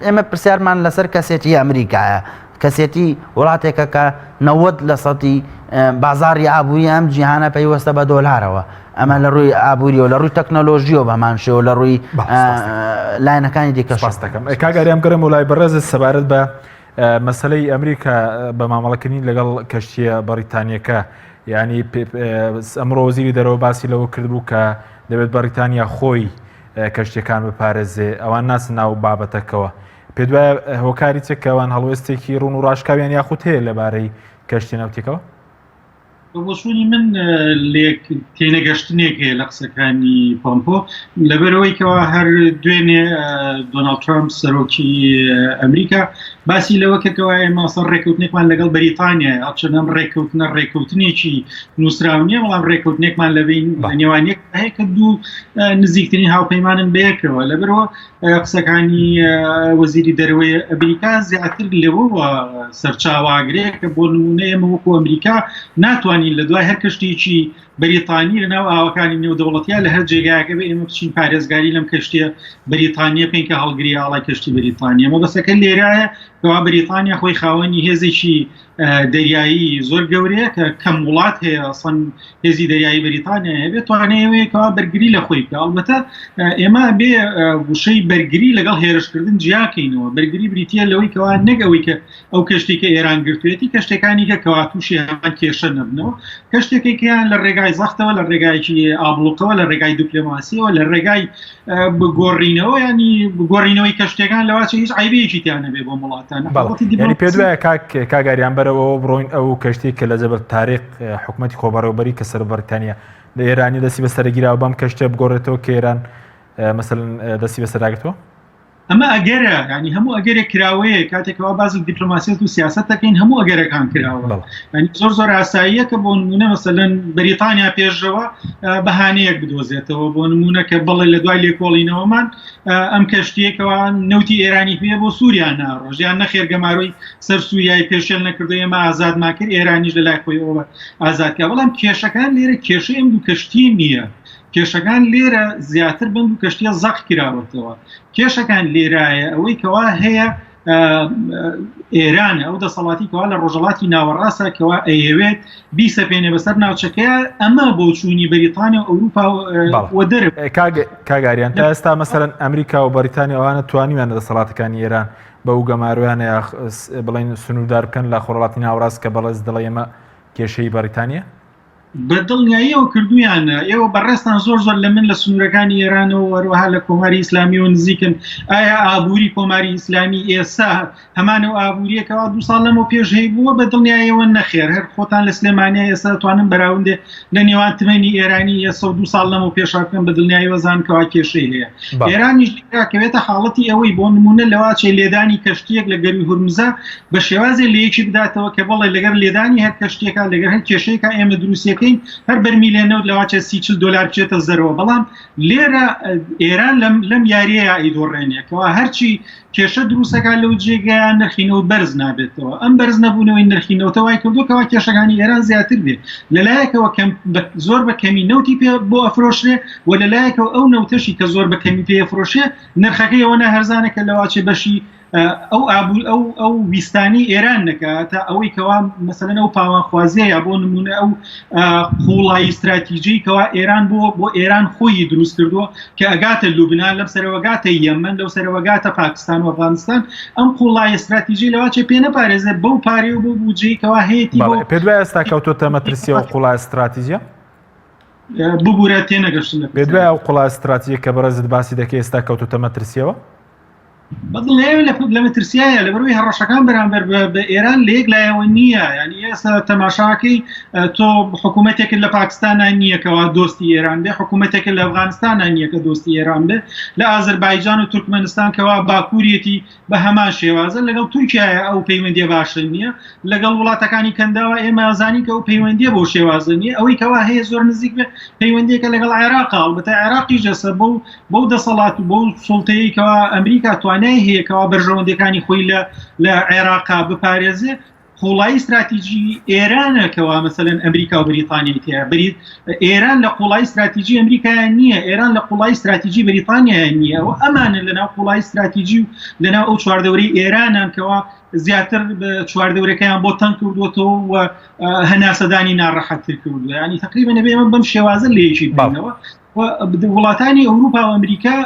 ئێمە پرسیارمان لەسەر کەسێتی ئەمریکایە کەسێتی وڵاتێکە کە 90 لە سەدی بازاری ئابووری ئەم جیهانە پەیوەستە بە دۆلارەوە ئەمە لە ڕووی ئابووریەوە لە ڕووی تەکنەلۆژیەوە بەمان شێوە لە ڕووی لایەنەکانی دیکە سپاس دەکەم کاک ئاریان گەڕێم وڵای بەڕێزت سەبارەت بە مەسلەی ئەمریکا بە مامەڵەکردنی لەگەڵ کەشتیە بەریتانیەکە ینی ئەمڕۆ وەزیری دەرەوە باسی لەوە کردبوو کە دەبێت بەریتانیا خۆی کەشتیەکان بپارێزێ ئەوان ناچن ناو بابەتەکەوە پێت وایە هۆکاری چە کە ئەوان هەڵوێستێکی ڕوون و ڕاشکاویان یاخود هەیە لەبارەی کەشتی نەوتیەکەوە؟ بە بۆچوونی من لێک تێنەگەشتنێک هەیە لە قسەکانی پۆمپۆ لەبەرەوەی کەوا هەر دوێنێ دۆناڵد ترامپ سەرۆکی ئەمریکا باسی لەوە کرد کەوا ئێمە سەر ڕێککەوتنێکمان لەگەڵ بەریتانیا هەرچەند ئەم ڕێککەوتنە ڕێککەوتنێکی نووسراو نییە بەڵام ڕێککەوتنێکمان لە بین نێوان یەک هەیە کە دوو نزیکترین هاوپەیمانن بەیەکەوە لەبەرەوە قسەکانی وەزیری دەرەوەی ئەمریکا زیاتر لەوەوە سەرچاواگرێ کە بۆ نمونە ئێمە وەکو ئەمریکا ناتوانین لە دوای هەر کەشتێکی بەریتانی لە ناو ئاوەکانی نێودەوڵەتیا لە هەر جێگایەکە بێ ئێمە بچین پارێزگاری لەم کەشتیە بەریتانیە بکەین کە هەڵگری ئاڵای کەشتی بەریتانیە مەبەستەکە لێرایە کەوا بەریتانیا خۆی خاوەنی هێزێکی دەریایی زۆر گەورەیە کە کەم وڵات هەیە ئەسڵەن هێزی دەریایی بەریتانیا هەبێت توانای ئەوەیە کەوا بەرگری لە خۆی بکە ئەڵبەتە ئێمە بێ وشەی بەرگری لەگەڵ هێرشکردن جیاکەینەوە بەرگری بریتە لەوەی کەوا نەک ئەوەی کە ئەو کەشتی کە ئێران گرتوێتی کەشتەکانی کە کەوا تووشی هەمان کێشە نەبنەوە کەشتێکێکیان لە ڕێگای زەختەوە لە ڕێگایکی ئابلوقەوە لە ڕێگای دیپلۆماسیەوە لە ڕێگای بگۆڕینەوە ینی بگۆڕینەوەی کەشتەکان لەواچە هیچ عیبەیەکی تیان نەبێ بۆ وڵاتان ینی پێ دوایە کاک کاگاریان بەرەوە بڕۆین ئەو کەشتی کە لە جەبل تاریق حکوومەتی خۆبەڕێوبەری کە سەر بەریتانیا لە ئێرانی دەستی بەسەرگیراوە بەم کەشتە بگۆڕێتەوە کە ئێران مەسەلەن دەستی بەسەراگرتووە ئەمە ئەگەرە ینی هەموو ئەگەرێک کراوەیە کاتێکەوە باز دیپلۆماسیەت و سیاست دەکەین هەموو ئەگەرەکان کراوە ینی زۆر زۆر ئاساییە کە بۆ نمونە مەسەلەن بەریتانیا پێشەوە بەهانەیەک بدۆزێتەوە بۆ نمونە کە بەڵێ لە دوای لێکۆڵینەوەمان ئەم کەشتیەکەوە نەوتی ئێرانی پێ بۆ سووریا ناڕۆژ یان نەخێر گەمارۆی سەر سووریای پێشێل نەکردو ئێمە ئازادمان کرد ئێرانیش لە لای خۆیەوە ئازاد کە بەڵام کێشەکان لێرە کێشەی ئەم دوو کەشتی نییە کێشەکان لێرە زیاتر بەم دوو کەشتیە زەق کراوەتەوە کێشەکان لێرایە ئەوەی کەوا هەیە ئێران ئەو دەسەڵاتی کەوا لە ڕۆژەڵاتی ناوەڕاستە کەوا ئەیەوێت بیسەپێنێ بەسەر ناوچەکەیە ئەمە بۆچوونی بەریتانیا و ئەوروپا و دەر کاگاریان تا ئێستا مەسەرەن ئەمریکا و بەریتانیا ئەوانە توانیویان دەسەڵاتەکانی ئێران بەو گەمارۆیانە بڵین سنووردار بکەن لە خۆڕڵاتی ناوەڕاست کە بەڵێز دڵی ئێمە کێشەی بەریتانیا بە دڵنیاییەوە کردویانە ئێوە بەڕێزتان زۆر زۆر لە من لە سنوورەکانی ئێرانەوە وەروەها لە کۆماری ئیسلامیەوە نزیکن ئایا ئابووری کۆماری ئیسلامی ئێستا هەمان ئەو ئابووریەکەەوە دو ساڵ لەمەو پێش هەی بووە بە دڵنیایەوە نەخێر هەر خۆتان لە سلێمانیا ئێستا توانن بەراوندێ لە نێوان تمەنی ئێرانی ئێستا و دو ساڵ لەمەو پێشا بکەن بە دڵنیاییەوە زان کەوا کێشەی هەیە ئێرانیش کەوێتە حاڵەتی ئەوەی بۆ نمونە لەواچێ لێدانی کەشتیەک لە گەروی هورمزە بە شێوازێ لە یەکی بداتەوە کە بەڵێ لەگەر لێدانی هەر کەشتیەکە لەگەر هەر کێشەیەکە ئێمە دروستیەکەین هەر بەرمیلێ نەوت لەواچێ سی چل دۆلار بچێتە زەرەوە بەڵام لێرە ئێران لەم لەم یاریەیە ئیدۆڕێنێکەوە هەرچی کێشە دروستەکە لەو جێگەیە نرخی نەوت بەرز نابێتەوە ئەم بەرز نەبوونەوەی نرخی نەوتە وای کردو کەوا کێشەکانی ئێران زیاتر بێت لەلایەکەوە کەم زۆر بە کەمی نەوتی پێ بۆ ئەفرۆشرێ و لەلایەکەوە ئەو نەوتەشی کە زۆر بە کەمی پێ ئەفرۆشێ نرخەکەی ئەوە نەهەرزانە کە لەواچێ بەشی ئەو ئابوو ئەو ئەو ویستانی ئێران نەکا تا ئەوەی کەوا مەسەلەن ئەو پاوانخوازیە یا بۆ نمونە ئەو قوڵایی استراتیژی کەوا ئێران بۆ بۆ ئێران خۆی دروست کردووە کە ئەگاتە لوبناان لەم سەرەوەگاتە یەمەن لەو سەرەوەگاتە پاکستان و ئەفغانستان ئەم قوڵایی استراتیژی لەواچێ پێ نەپارێزێ بەو پارێ و بۆ بودجەی کەوا هەیەی پێ دوای ئێستا کەوتۆتە مەترسیەوە قوڵای استراتیژە ببورە تێنەگەشتم پێ دوای ئەو قوڵا استراتیژە کە بەڕێزت باسی دەکەی ئێستا کەوتۆتە مەترسیەوە؟ بەدڵنیایەوە لە مەترسیایە لەبەرئەوەی هەڕەشەکان بەرامبەر بە ئێران لە یەک لایەوە نییە یعنی ئێستا تەماشاکەی تۆ حکوومەتێکت لە پاکستانە نییە کەوا دۆستی ئێران بێ حکوومەتێکت لە ئەفغانستانە نییە کە دۆستی ئێران بێ لە ئازربایجان و تورکمەنستان کەوا باکووریەتی بە هەمان شێوازە لەگەڵ تورکیایە ئەو پەیوەندیە باشە نییە لەگەڵ وڵاتەکانی کەنداوە ئێمە زانی کە ئەو پەیوەندیە بۆ شێوازە نییە ئەوەی کەوا هەیە زۆر نزیک بێ پەیوەندیەکە لەگەڵ عێراق هەڵبەتە عێراقیش جەسە بەو بەو دەسەڵات و بەو سوڵتەیە کەوا ئەمریکا توانای هەیە کەوا بەرژەوەندەکانی خۆی لە لە عێراقا بپارێزێ قوڵایی استراتیژی ئێرانە کەوا مەسەلەن ئەمریکا و بەریتانیای تیا بریت ئێران لە قوڵایی استراتیژی ئەمریکا نییە ئێران لە قوڵایی استراتیژی بەریتانیا نییە و ئەمانە لە ناو قوڵایی استراتیژی و لە ناو ئەو چواردەورەی ئێرانان کەوا زیاتر چواردەورەکەیان بۆ تەنگ کردووەتەوە و هەناسەدانی ناڕەحەتتر کردووە ینی تقریبا نەبێ ئێمە بەم شێوازە لێکی بینەوە وڵاتانی ئەوروپا و ئەمریکا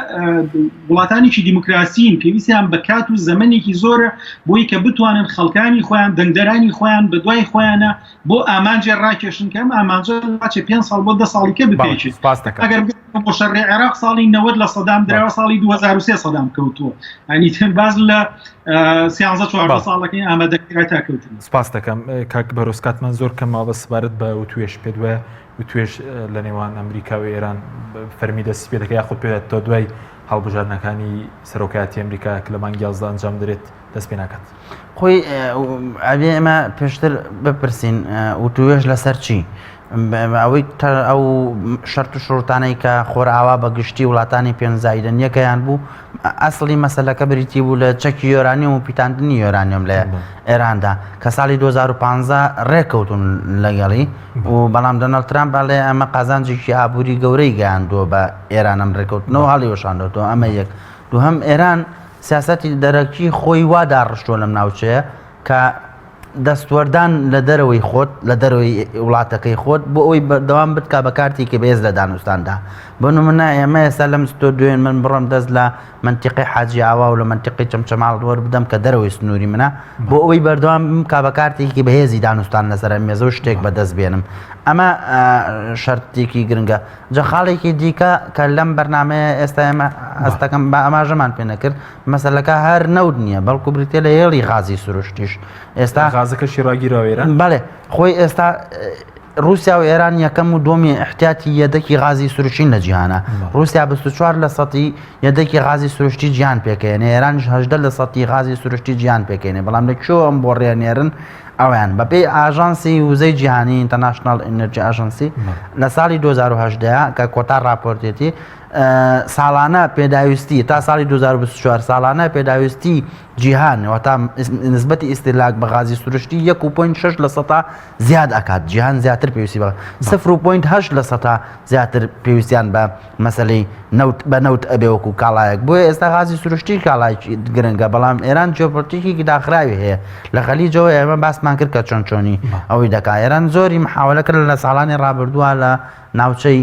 وڵاتانێکی دیموکراسین پێویستیان بە کات و زەمنێکی زۆرە بۆی کە بتوانن خەڵکانی خۆیان دەنگدەرانی خۆیان بە دوای خۆیانە بۆ ئامانجێ ڕاکێشن کەم ئامانجە لاچێ پێ ساڵ بۆ ده ساڵی کە بپێچێت ئەگەر بۆ شەڕی عێراق ساڵی 90 لە سەدام دراوە ساڵی 2023 سەدام کەوتووە ئەنی باز لە سیانزە چوار ساڵەکەی ئامادەکرا تا کەوتن سپاس دەکەم کاک بەرۆز کاتمان زۆر کەم ماوە سەبارەت بە وتوێژ پێت وایە وتوێژ لە نێوان ئەمریکا و ئێران فەرمی دەستی پێ دەکات یاخود پێ تا دوای هەڵبژاردنەکانی سەرۆکایەتی ئەمریکا کە لە مانگی 11 ئەنجام دەرێت دەست پێ ناکات. خۆی ئەبێ ئێمە پێشتر بپرسین وتوێژ لەسەر چی؟ ئەوەی ئەو شەرت و شروتانەی کە خۆرئاوا بە گشتی وڵاتانی پێنج زائیدەن یەکیان بوو ئەسڵی مەسەلەکە بریتی بوو لە چەکی یۆرانیۆم و پیتاندنی یۆرانیۆم لە ئێراندا کە ساڵی 2015 ڕێککەوتون لەگەڵی و بەڵام دۆناڵد ترامپ ئەڵێ ئەمە قازانجێکی ئابووری گەورەی گەیاندووە بە ئێران ئەم ڕێککەوتنەوە هەڵیوەشاندۆتەوە ئەمە یەک دووهەم ئێران سیاسەتی دەرەکی خۆی وا داڕشتووە لەم ناوچەیە کە دەستوەردان لە دەرەوەی خۆت لە دەرەوەی وڵاتەکەی خۆت بۆ ئەوەی بەردەوام بتکا بە کارتێکی بەهێز لە دانوستاندا بۆ نمونە ئێمە ئێستا لەم ستۆدیۆیە من بڕۆم دەست لە مەنتیقەی حاجی ئاوا و لە مەنتیقەی چەمچەماڵ وەربدەم کە دەرەوەی سنووری منە بۆ ئەوەی بەردەوام بمکا بە کارتێکی بەهێزی دانوستان لەسەر ئەم مێزە و شتێک بەدەست بێنم ئەمە شەرتێکی گرنگە جا خاڵێکی دیکە کە لەم بەرنمەیە ئێستا ئێمە هەستەکەم بە ئاماژەمان پێ نەکرد مەسەلەکە هەر نەوت نییە بەڵکو بریتە لە هێڵی غازی سروشتیش ئێستا غازەکەشی ڕاگیراوە ئێران بەڵێ خۆی ئێستا رووسیا و ئێران یەکەم و دووەمی احتیاتی یەدەکی غازی سروشتین لە جیهانە. رووسیا 24 لە سەتی یەدەکی غازی سروشتی جیهان پێکەێنێ، ئێرانیش 18 لە سەتی غازی سروشتی جیهان پێکەێنێ، بەڵام لە کوێوە ئەم بۆڕیە نێرن ئەویان بەپێی ئاژانسی وزەی جیهانی International Energy Agency لە ساڵی 2018 کە کۆتا راپۆرتێتی ساڵانە پێداویستی تا ساڵی 2024 ساڵانە پێداویستی جیهان واتە نسبەتی ئیستیلاک بە غازی سروشتی 1.6 لە سەتا زیاد ئەکات جیهان زیاتر پێویستی بە سفر و point هەشت لە سەتا زیاتر پێویستیان بە مەسەلەی نەوت بە نەوت ئەبێ وەکو کاڵایەک بۆیە ئێستا غازی سروشتی کاڵایەکی گرنگە بەڵام ئێران جیۆپۆلیتیکێکی داخراوی هەیە لە خەلیجەوە ئێمە باسمان کرد کە چۆن چۆنی ئەوەی دەکا ئێران زۆری محاولە کرد لە ساڵانی ڕابردووە لە ناوچەی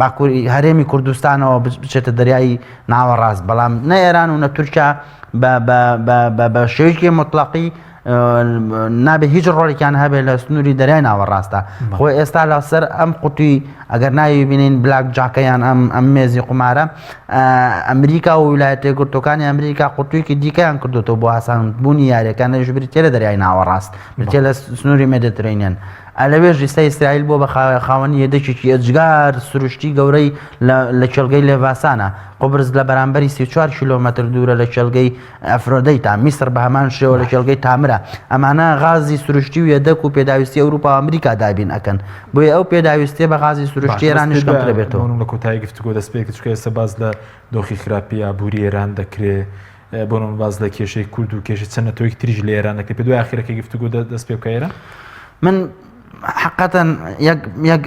باکووری هەرێمی کوردستانەوە بچێتە دەریای ناوەڕاست بەڵام نە ئێران و نە تورکیا بە شێوەیەکی مطلقی نابێت هیچ ڕۆڵێکیان هەبێت لە سنووری دەریای ناوەڕاستە خۆ ئێستا لەسەر ئەم قوتوی ئەگەر ناوی بینین بلاک جاکەیان ئەم ئەم مێزی قومارە ئەمریکا و ویلایەتە یەکگرتووەکانی ئەمریکا قوتویکی دیکەیان کردوتەوە بۆ ئاسان بوونی یاریەکان لەش بریتە لە دەریای ناوەڕاست بریتە لە سنووری مێدیترینیان ئەلەوێش ئیستا ئیسرائیل بووە بە خاوەنی یەدەکێکی ئێجگار سروشتی گەورەی لە کێڵگەی لێڤاسانە قوبرس لە بەرامبەری 34 کیلۆمەتر دوورە لە کێڵگەی ئەفرۆدەیتا، میسر بە هەمان شێوە لە کێڵگەی تامرە. ئەمانە غازی سروشتی و یەدەک و پێداویستی ئەوروپا و ئەمریکا دابین ئەکەن. بۆیە ئەو پێداویستیە بە غازی سروشتی باشە بەس ئێرانیش پێت کەمتر وایە ئەبێتەوە. بۆ نمونە کۆتایی گفتوگۆ دەست پێ کرد چونکە ئێستا باس لە دۆخی خراپی ئابووری ئێران دەکرێ بۆ نمونە باس لە کێشەی کورد و کێشەی چەند نەتەوەیەکی تریش لە ئێران دەکرێت پێت وایە ئاخیرەکەی گفتوگۆ دەست پێ بکا ئێران؟ من حقەتەن یەک یەک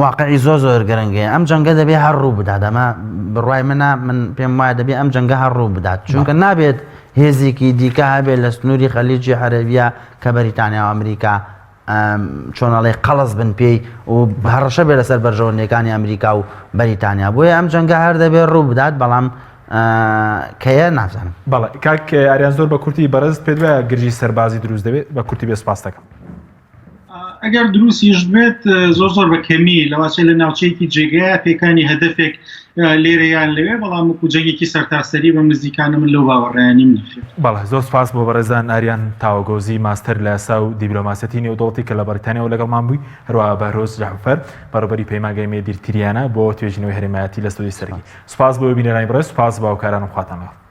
واقعی زۆر زۆر گرنگەیە ئەم جەنگە دەبێ هەر ڕوو بدات ئەمە بڕوای منە من پێم وایە دەبێ ئەم جەنگە هەر ڕوو بدات چونکە نابێت هێزێکی دیکە هەبێت لە سنووری خەلیجی عەرەبیە کە بەریتانیا و ئەمریکا چۆنەڵێ قەڵس بن پێی و هەڕەشە بێ لەسەر بەرژەوەندیەکانی ئەمریکا و بەریتانیا بۆیە ئەم جەنگە هەر دەبێت ڕوو بدات بەڵام کەیە نازانم. بەڵێ کاک ئاریان زۆر بە کورتی بەڕێزت پێت وایە گرژی سەربازی دروست دەبێت بە کورتی بێ سپاس دەکەم. ئەگەر دروستیش بێت زۆر زۆر بە کەمی لەواچێ لە ناوچەیەکی جێگایە پێکانی هەدەفێک لێرە یان لەوێ بەڵام وەکو جەنگێکی سەرتاسەری بەم نزیکانە من لەو باوەڕەیانیم نەخێر. بەڵێ زۆر سوپاس بۆ بەڕێزان ئاریان تاوەگۆزی ماستەر لە یاسا و دیبلۆماسیەتی نێودەوڵەتی کە لە بەڕیتانیاوە لەگەڵمان بووی، هەروەها بەهرۆز جەعفەر بەڕێوەبەری پەیمانگای مێدیرتریانە بۆ توێژینەوەی هەرێمایەتی لە ستۆدیۆی سەرەکی. سوپاس بۆ بینەرانی بەڕێز، سوپاس بۆ هاوکارانم خواتان لەگەڵ.